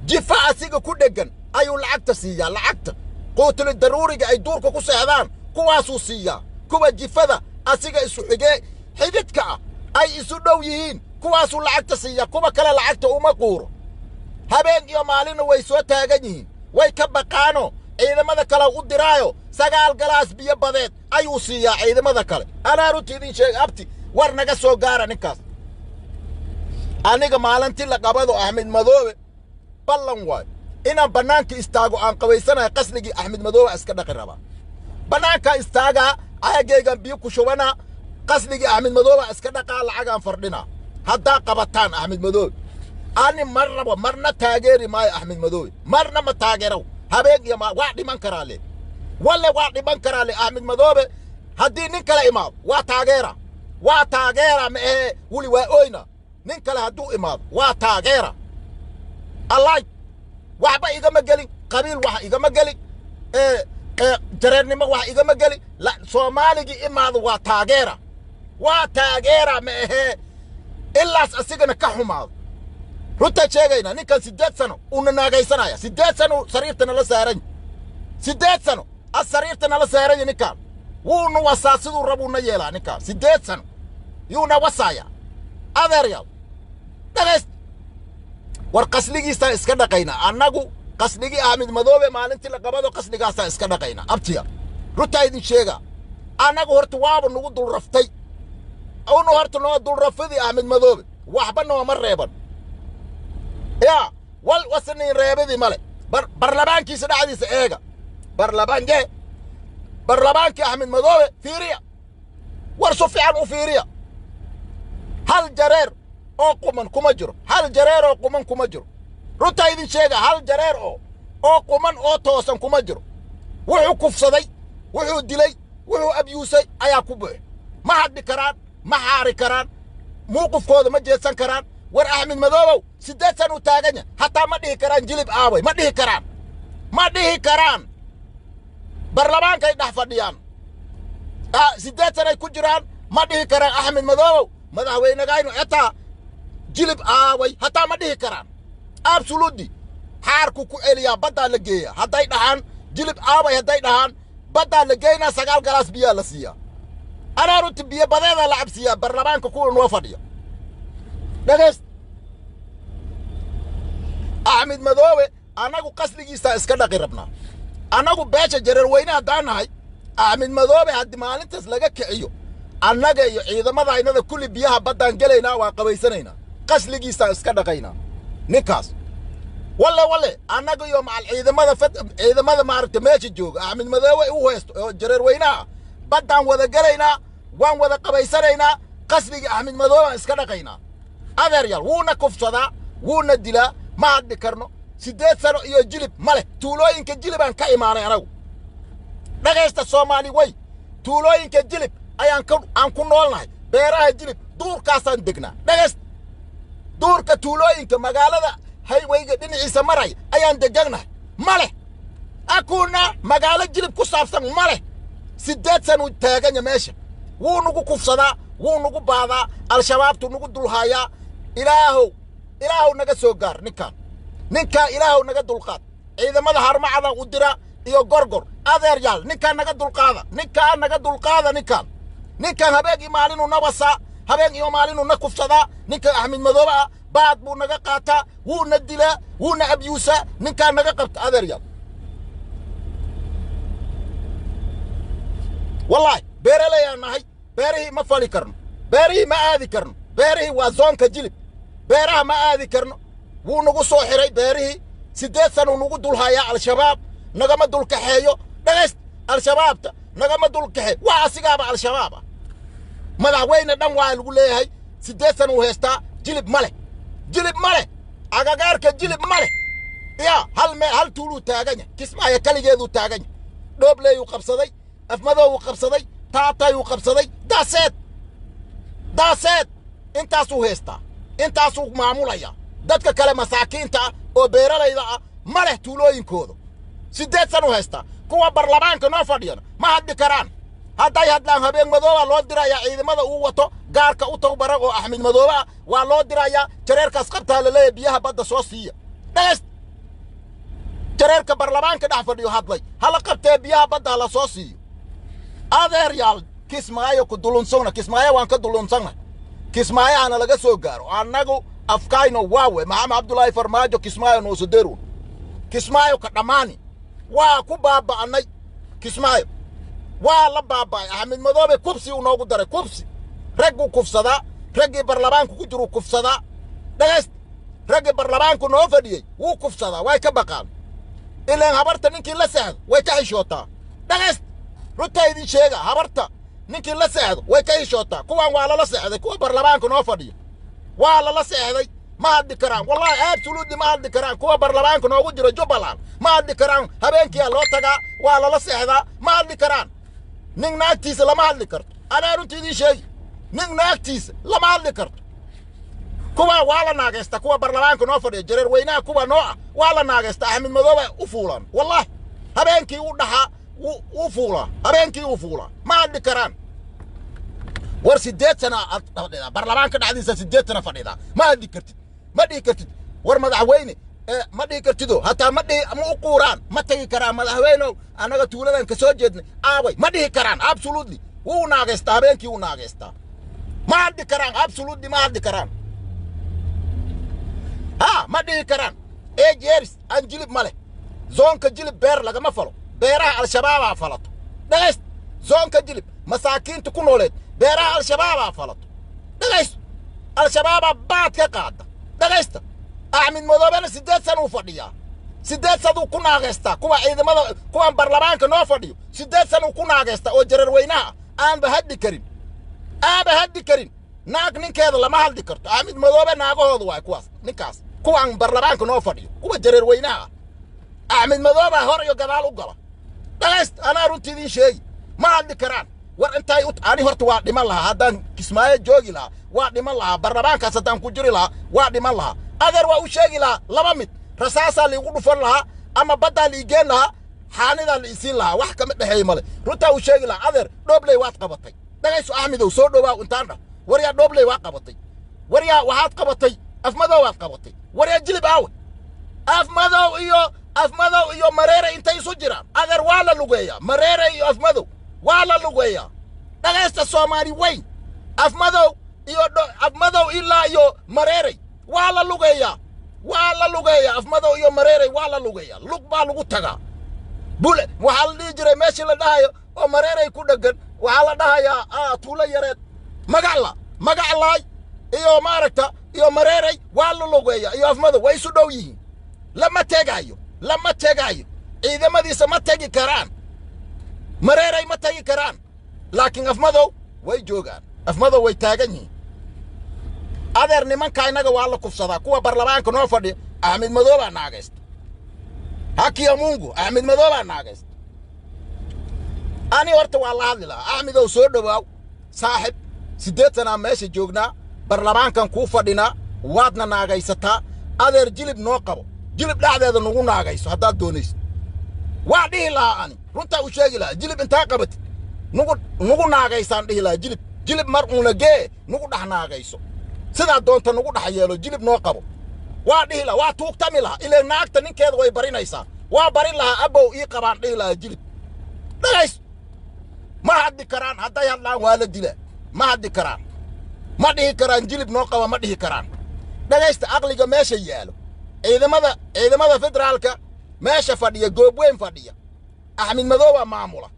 Jifa asiga ku dheggan ayuu lacagta siiyaa, lacagta quutuli daruuriga ay duurka ku seexdaan kuwaasuu siiyaa. Kuwa jifada asiga isu xigee xididka ah ay isu dhow yihiin kuwaasuu lacagta siiyaa, kuwa kale lacagta uma quuro. Habeen iyo maalinna way soo taagan yihiin, way ka baqaano ciidamada kale u diraayo. 9 galaas biyo badeed ayuu siiyaa ciidamada kale. Anaa runti idin sheega, abti, war naga soo gaara ninkaas. Aniga maalintii la qabado Axmed Madoobe, ballan waayo inaan bannaanka istaago, aan qabaysanayo, qasligii Axmed Madoobe iska dhaqi rabaa. Bannaanka istaagaa, caagaygan biyo ku shubanaa, qasligii Axmed Madoobe iska dhaqaa, lacagaan fardhinaa haddaa qabataan Axmed Madoobe. Ani mar rabo, marna taageeri maayo Axmed Madoobe, marna ma taageerow. Habeen iyo waa dhiman karaa le, walle waa dhiman karaa le. Axmed Madoobe haddii nin kale imaado waa taageera, waa taageera. Ma ahee wuli waa oyna, nin kale hadduu imaado waa taageera. Allaay waxba igama gelin, qabiil wax igama gelin, jareernimo wax igama gelin. Soomaaligii imaado waa taageera, waa taageera. Ma ahee ilaas asigana ka xumaado. Runtaan sheegaynaa, ninkan 8 sano uuna naagaysanaya, 8 sano sariirta nala saaran, 8 sano as sariirta nala saaranya. Ninkaan wuuna wasaa, siduu rabuuna yeelaa ninkaan. 8 sano yuuna wasaaya. Adeeryaal, dhagayst, war qasligiisaan iska dhaqaynaa annagu. Qasligii Axmed Madoobe maalintii la qabado qasligaasaan iska dhaqaynaa. Abtiya, runtaa idin sheegaa, annagu horta waaba nagu dul raftay, unu horta noo dul rafidii Axmed Madoobe, waxba nooma reeban yaa wal wasaniin reebadii male. Barlamaankiisa dhexdiisa eega, barlamaanke, barlamaankii Axmed Madoobe fiiriya, war su fiican u fiiriya. Hal jareer oo quman kuma jiro, hal jareer oo quman kuma jiro. Runtaa idin sheega, hal jareer oo quman oo toosan kuma jiro. Wuxuu kufsaday, wuxuu dilay, wuxuu abyuusay ayaa ku buux. Ma hadhi karaan, ma xaari karaan, muuqifkooda ma jeedsan karaan. War Axmed Madoobow 8 san uu taagan yahay, hataa ma dhihi karaan Jilib aaway, ma dhihi karaan, ma dhihi karaan. Barlamaankay dhex fadhiyaan, 8 sanay ku jiraan, ma dhihi karaan Axmed Madoobow madaxweynegaynu xitaa Jilib aaway, hataa ma dhihi karaan. Absolutely xaarku ku celiyaa, baddaa la geeyaa. Hadday dhahaan Jilib aaway, hadday dhahaan, baddaa la geynaa, 9 galaas biyaa la siiyaa. Anaa runti biyo badeedaa la cabsiiyaa barlamaanka kuwa noo fadhiya. Dhegayst, Axmed Madoobe annagu qasligiisaa iska dhaqi rabnaa. Annagu beesha Jareer Weyne haddaan nahay, Axmed Madoobe haddii maalintaas laga kiciyo, annaga iyo ciidamada aynada kulli biyaha baddaan gelaynaa, waa qabaysanaynaa, qasligiisaan iska dhaqaynaa ninkaas. Walle walle annaga iyo macal ciidamada fad, ciidamada maaragta meesha jooga Axmed Madoobe u haysto oo Jareer Weynaha, baddaan wada gelaynaa, waan wada qabaysanaynaa, qasligii Axmed Madoobe aan iska dhaqaynaa. Adeeryaal, wuuna kufsadaa, wuuna dilaa, ma hadli karno. 8 sano iyo Jilib ma leh. Tuulooyinka Jilibaan ka imaanay anagu. Dhagaysta Soomaali wey, tuulooyinka Jilib ayaan ku aan ku noolnahay, beeraha Jilib duurkaasaan degnaa. Dhagaysta, duurka tuulooyinka magaalada highwayga dhinaciisa maray ayaan deganahay. Ma leh akuna magaalo Jilib ku saabsan ma leh. 8 san uu taaganya meesha, wuu nagu kufsadaa, Wuu nagu baadaa, Al-Shabaabtuu nagu dulhaayaa. Ilaahow, Ilaahow naga soo gaar ninkaan, ninkaa Ilaahow naga dulqaad. Ciidamada Harmacada u dira iyo Gorgor, adeer yaal, ninkaan naga dulqaada, ninkaan naga dulqaada. Ninkaan habeen iyo maalinuu na wasaa, habeen iyo maalinuu na kufsadaa. Ninkan Axmed Madoobe ah baad buu naga qaataa, wuuna dilaa, wuuna abyuusaa. Ninkaan naga qabta, adeer yaal. Wallaahi beeraleyaan nahay, beerihii ma fali karno, beerihii ma aadi karno. Beerihii waa zoonka Jilib, beeraha ma aadi karno. Wuu nagu soo xiray beerihii, 8 sanuu nagu dulhayaa. Al-Shabaab nagama dulkaxeeyo. Dhagayst, Al-Shabaabta nagama dulkaxe, waa asigaaba Al-Shabaab ah. Madaxweyne dhan waa lagu leeyahay, 8 sanuu haystaa. Jilib ma leh, Jilib ma leh, agagaarka Jilib ma leh. Yaa hal mee hal tuuluu taagan yahay, Kismaayo kaligeeduu taagan yahay. Dhoobleeyuu qabsaday, Afmadowuu qabsaday, Taatayuu qabsaday, daaseed daaseed intaasuu haystaa, intaasuu maamulaya. Dadka kale masaakiinta ah oo beeralayda ah ma leh tuulooyinkooda. 8 sanuu haystaa. Kuwa barlamaanka noo fadhiyana ma hadli karaan. Hadday hadlaan, Habeen Madooba loo dirayaa. Ciidamada uu wato gaarka u tababaran oo Axmed Madoobe ah waa loo dirayaa. Jareerkaas qabtaa la leeyahay, biyaha badda soo siiya. Dhagayst, jareerka barlamaanka dhex fadhiyo hadlay hala qabtee, biyaha badda hala soo siiyo. Adeer yaal, Kismaayo ku dulunsugna, Kismaayo waan ka dulunsannahay. Kismaayahana laga soo gaaro. Annagu afkayno waawe Maxamed Cabdulaahi Farmaajo Kismaayo noosoderun, Kismaayo ka dhammaani waa ku baaba'annay. Kismaayo waa la baaba'ay. Axmed Madoobe kubsi uu noogu daray, kubsi ragguu kufsadaa, raggii barlamaanku ku jiruu kufsadaa. Dhagayst, raggii barlamaanku noo fadhiyey wuu kufsadaa. Way ka baqaan, ilaan habarta ninkii la seexdo way ka xishootaa. Dhagayst, runtaa idin sheega, habarta ninkii la seexdo way ka xishootaa. Kuwan waa lala seexday, kuwa barlamaanka noo fadhiyo waa lala seexday. Ma hadli karaan, wallahi, absolutely ma hadli karaan. Kuwa barlamaanka noogu jiro Jubbaland ma hadli karaan. Habeenkiyaa loo tagaa, waa lala seexdaa, ma hadli karaan. Nin naagtiisa lama hadli karto, anaa runta idiin sheegi, nin naagtiisa lama hadli karto. Kuwa waa la naagaysta, kuwa barlamaanka noo fadhiya, jareer weynaha kuwa noo ah waa la naagaysta. Axmed Madoobe u fuulaan, wallahi, habeenkii u dhaxaa wuu fuulaa, habeenkii uu fuulaa. Ma hadli karaan. War 8 sana aad fadhidaa barlamaanka dhexdiisa, 8 sana fadhidaa, ma hadli kartid, ma dhihi kartid war madaxweyne, ma dhihi kartido. Hataa ma dhihi, ma u quuraan, ma tegi karaan. Madaxweynow, annaga tuuladan ka soo jeednay aaway, ma dhihi karaan. Absolutely wuu naagaystaa, habeenkii wuu naagaystaa. Ma hadli karaan, absolutely ma hadli karaan. Ha, ma dhihi karaan. 8 years aan Jilib ma leh. Zoonka Jilib beer lagama falo, beeraha Al-Shabaabaa falato. Dhagayst, zoonka Jilib masaakiinta ku nooleed beeraha Al-Shabaabaa falato. Dhagayst, Al-Shabaabaa baad ka qaada. Dhagaysta, Axmed Madoobena 8 san uu fadhiyaa, 8 sanuu ku naagaystaa kuwa ciidamada. Kuwan barlamaanka noo fadhiyo 8 san uu ku naagaystaa oo jareer weynaha aanba hadli karin, aanba hadli karin. Naag ninkeeda lama hadli karto. Axmed Madoobe naagahooda waay kuwaas, ninkaas, kuwan barlamaanka noo fadhiyo, kuwa jareer weynaha ah. Axmed Madoobaa hor iyo gadaal u gala. Dhagayst, anaa runtii idiin sheegi, ma hadli karaan. War intay ani horta waa dhiman lahaa haddaan Kismaayo joogi lahaa, waa dhiman lahaa. Barlamaankaas haddaan ku jiri lahaa, waa dhiman lahaa. Adeer, waa u sheegi lahaa laba mid: rasaasaa liigu dhufan lahaa ama baddaa liigeen lahaa, xaanidaa la isiin lahaa. Wax kama dhexeey male, runtaa u sheegi lahaa. Adeer, Dhoobley waad qabatay. Dhagayso, Axmedow, soo dhowaa intaan dhah. Waryaa, Dhoobley waa qabatay. Waryaa, waxaad qabatay Afmadow, waad qabatay. Waryaa, Jilib aawe? Afmadow iyo, Afmadow iyo Mareere intay isu jiraan? Adeer, waa la lugeeyaa. Mareere iyo Afmadow waa la lugeeyaa. Dhagaysta, Soomaali weyn, Afmadow iyo Afmadow ilaa iyo Mareerey waa la lugeeyaa, waa la lugeeyaa. Afmadow iyo Mareerey waa la lugeeyaa, lug baa lagu tagaa. Bule waxaa la dhihi jiray meeshii la dhahayo oo Mareerey ku dheggan, waxaa la dhahayaa tuulo yareed Magacla, Magaclaay iyo maaragta iyo Mareerey waa la lugeeyaa. Iyo Afmadow way isu dhow yihiin. Lama tegaayo, lama tegaayo. Ciidamadiisa ma tegi karaan, Mareerey ma tegi karaan, laakiin Afmadow way joogaan, Afmadow way taagan yihiin. Adeer, nimanka innaga waa la kufsadaa, kuwa barlamaanka noo fadhiya. Axmed Madoobaa naagaysta, hakiya Mungu, Axmed Madoobaa naagaysta. Ani horta waa la hadli lahaa. Axmedow, soo dhowaaw saaxib, 8 sanaa meesha joognaa, barlamaankan kuu fadhinaa, waadna naagaysataa. Adeer, Jilib noo qabo, Jilib dhexdeeda nagu naagayso haddaad doonayso. Waa dhihi lahaa, ani runtaa u sheegi lahaa. Jilib intaa qabatid nagu naagaysaan dhihi lahaa. Jilib, Jilib mar uuna gee nugu dhex naagayso, sidaa doonta nugu dhex yeelo, jilib noo qabo. Waa dhihi laha, waa tuugtami lahaa, ilaa naagta ninkeeda way barinaysaa. Waa barin lahaa, abbow ii qabaan dhihi lahaa jilib. Dhagays, ma hadli karaan. Hadday hadlaan waa la dilaa. Ma hadli karaan, ma dhihi karaan jilib noo qaba, ma dhihi karaan. Dhagaysta aqliga meesha yaalo. Ciidamada federaalka meesha fadhiya, Goobweyn fadhiya, Axmed Madooba maamula,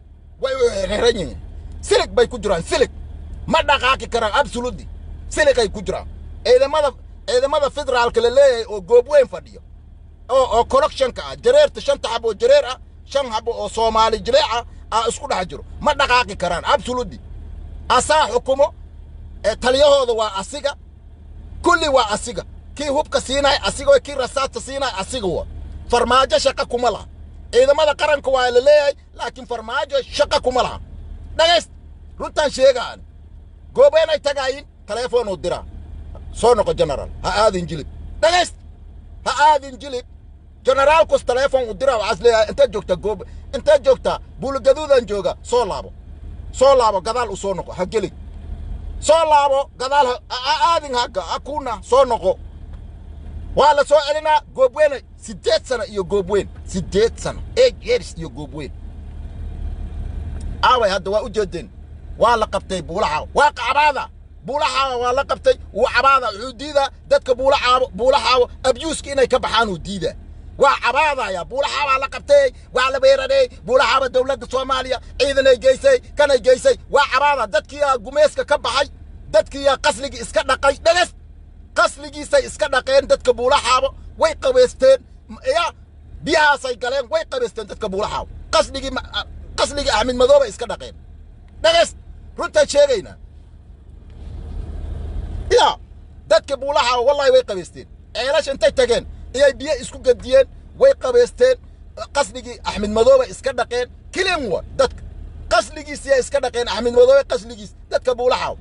way u xirxiran yihiin, silig bay ku jiraan, silig ma dhaqaaqi karaan, absolutely siligay ku jiraan. Ciidamada federaalka la leeyahay oo Goobweyn fadhiyo oo corruptionka ah, jareerta shanta xabo oo jareer ah, shan xabo oo Soomaali jileeca ah isku dhex jiro, ma dhaqaaqi karaan absolutely. Asaa xukumo ee taliyahooda waa asiga, kulli waa asiga. Kii hubka siinaya asiga waa, kii rasaasta siinaya asiga waa. Farmaajo shaqa kuma laha. Ciidamada qaranka waa la leeyahay, laakiin Farmaajo shaqa kuma laha. Dhagayst, runtaan sheegaan. Goobeenay tagaayin, taleefoonuu diraa: "Soo noqo general, ha aadin Jilib." Dhagayst, "Ha aadin Jilib." Generaalkus taleefon u diraa, waxaas leeyahay: "Intaad joogtaa goob? Intaad joogtaa?" "Buuligaduudan jooga." "Soo laabo, soo laabo, gadaal u soo noqo, ha geli, soo laabo gadaal, ha aadin hagga, ha kuuna soo noqo." Waa la soo celinaa. Goobweyne 8 sano iyo Goobweyn 8 sano, 8 years iyo Goobweyn aaway? Hadda waa u jeedeen, waa la qabtay Buulaxaawa, waa cabaada. Buulaxaawa waa la qabtay, wuu cabaada, wuxuu diidaa dadka Buulaxaawo, Buulaxaawo abyuuska inay ka baxaan uu diidaa, waa cabaadaya. Buulaxaawaa la qabtay, waa la weeraray Buulaxaawa, dowladda Soomaaliya ciidanay geysay, kanay geysay, waa cabaada. Dadkiyaa gumeeska ka baxay, dadkiyaa qasligii iska dhaqay. Dhagas, qasligiisay iska dhaqeen dadka Buulaxaabo, way qabeysteen, ya biyahaasay galeen, way qabeysteen dadka Buulaxaabo, qasligii Axmed Madoobay iska dhaqeen. Dhagas, runtaan sheegaynaa. Ya dadka Buulaxaabo wallahi way qabeysteen, ceelasha intay tageen iyay biyo isku gadiyeen, way qabeysteen, qasligii Axmed Madoobay iska dhaqeen. Kilin wa dadka qasligiisiyaa iska dhaqeen, Axmed Madoobe qasligiis. Dadka Buulaxaawo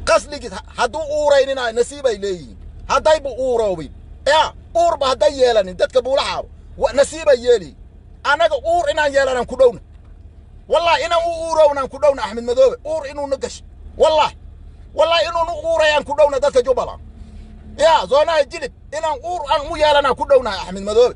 qasligiis hadduu uuraynina nasiibay leeyihiin, haddaybu uuroobin, ya uurba hadday yeelanin, dadka Buulaxaawo nasiibay yeeliyin. Annaga uur inaan yeelanaan ku dhowna, wallahi inaan u uurownaan ku dhowna. Axmed Madoobe uur inuuna gasho, wallahi wallahi inuunu uurayaan ku dhowna. Dadka Jubbaland ya zoonaha Jilib inaan uur aan u yeelanaan ku dhownahay Axmed Madoobe.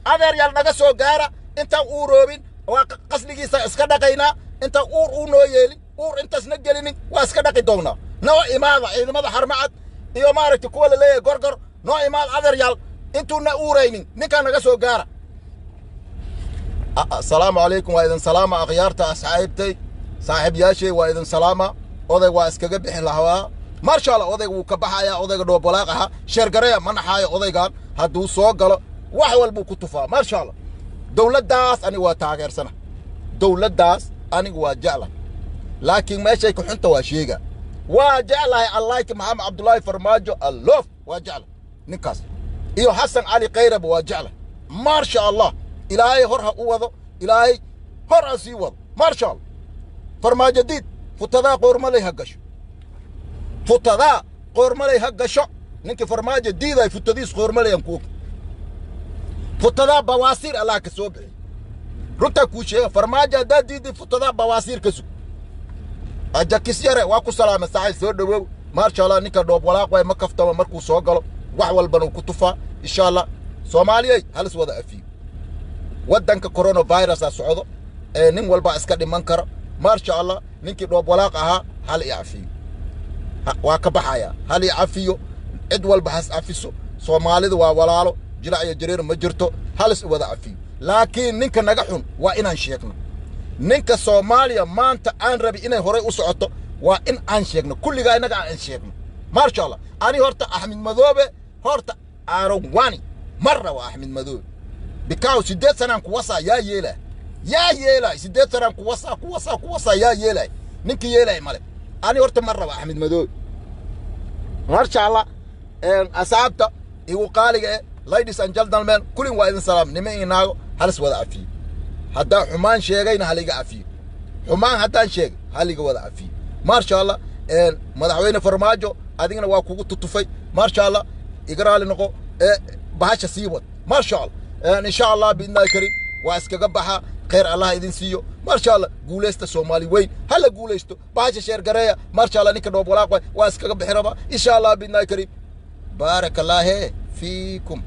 Adeer yaal, naga soo gaara intaan uuroobin. Waa qasligiisa iska dhaqaynaa intaan uur uu noo yeelin, uur intaasna gelinin, waa iska dhaqi doonnaa. Noo imaada ciidamada Harmacad iyo maaragtay kuwa la leeyahay Gorgor, noo imaada adeer yaal, intuuna uuraynin ninkaa naga soo gaara. Asalaamu calaykum, waa idin salaama akhyaarta, asxaabtay, saaxiibyaashay, waa idin salaama. Oday waa iskaga bixin lahaa, maasha Allah. Odayga wuu ka baxayaa, odayga dhoobalaaq ahaa. Sheergareya, ma naxaayo odaygan. Hadduu soo galo wax walbuu ku tufaa, maasha Allah. Dowladdaas aniga waa taageersana, dowladdaas anigu waa jecla, laakiin meeshay ku xunta waa sheega. Waa jeclahay allayki Maxamed Cabdullaahi Farmaajo alloof, waa jecla ninkaas, iyo Xasan Cali Khayraba waa jecla, maasha Allah. Ilaahay hor ha u wado, Ilaahay hor ha sii wado, maasha Allah. Farmaajo diid, futadaa qoormaley ha gasho, futadaa qoormaley ha gasho. Ninkii Farmaajo diiday futadiis qoormaley aan ku og, futadaa bawaasiir Allah ka soo bixi. Runtaa kuu sheega, Farmaajo haddaad diiday, futadaa bawaasiir ka sug. Ajakis yare, waa ku salaamay saaxiib, soo dhowow, maasha Allah. Ninka dhoob walaaq waay, ma kaftama markuu soo galo, wax walbana uu ku tufaa. Insha Allah, Soomaaliyey, halis wada afiyo. Waddanka coronavirusa socdo ee nin walba iska dhiman karo, maasha Allah. Ninkii dhoob walaaq ahaa hal i cafiyo, waa ka baxaya, hal i cafiyo. Cid walba has cafiso, Soomaalidu waa walaalo, jilac iyo jareer ma jirto, halis wada cafiyo. Laakiin ninka naga xun waa inaan sheegno. Ninka Soomaaliya maanta aan rabi inay horay u socoto waa in aan sheegno, kulligaa innaga aan sheegno, maasha Allah. Ani horta Axmed Madoobe horta aarawani marra waa Axmed Madoobe, because 8 sanaan kuwasaa, yaa yeelaa, yaa yeelay? 8 sanaan kuwasaa, kuwasaa, kuwasaa, yaa yeelay? Ninkii yeelay male. Ani horta mar raba Axmed Madoobe, maasha Allah. Asxaabta igu qaaliga eh, ladies and gentlemen, kullin waa idin salaam. Nima ii naago, halis wada cafiyo. Haddaan xumaan sheegayna haliga cafiyo, xumaan haddaan sheegay haliga wada cafiyo, maasha Allah. Madaxweyne Farmaajo, adigana waa kugu tutufay, maasha Allah, iga raali noqo ee bahasha sii wad, maasha Allah. Insha Allah biidnillahi karim waa iskaga baxa. Kheyr Allah idin siiyo. Maasha Allah, guulaysta Soomaali weyn, hala guulaysto. Bahasha share gareeya. Maasha Allah, ninka dhoob walaaq waay, waa iskaga bixi rabaa, insha Allah bidnaahi kariim. Baaraka allaahe fiikum.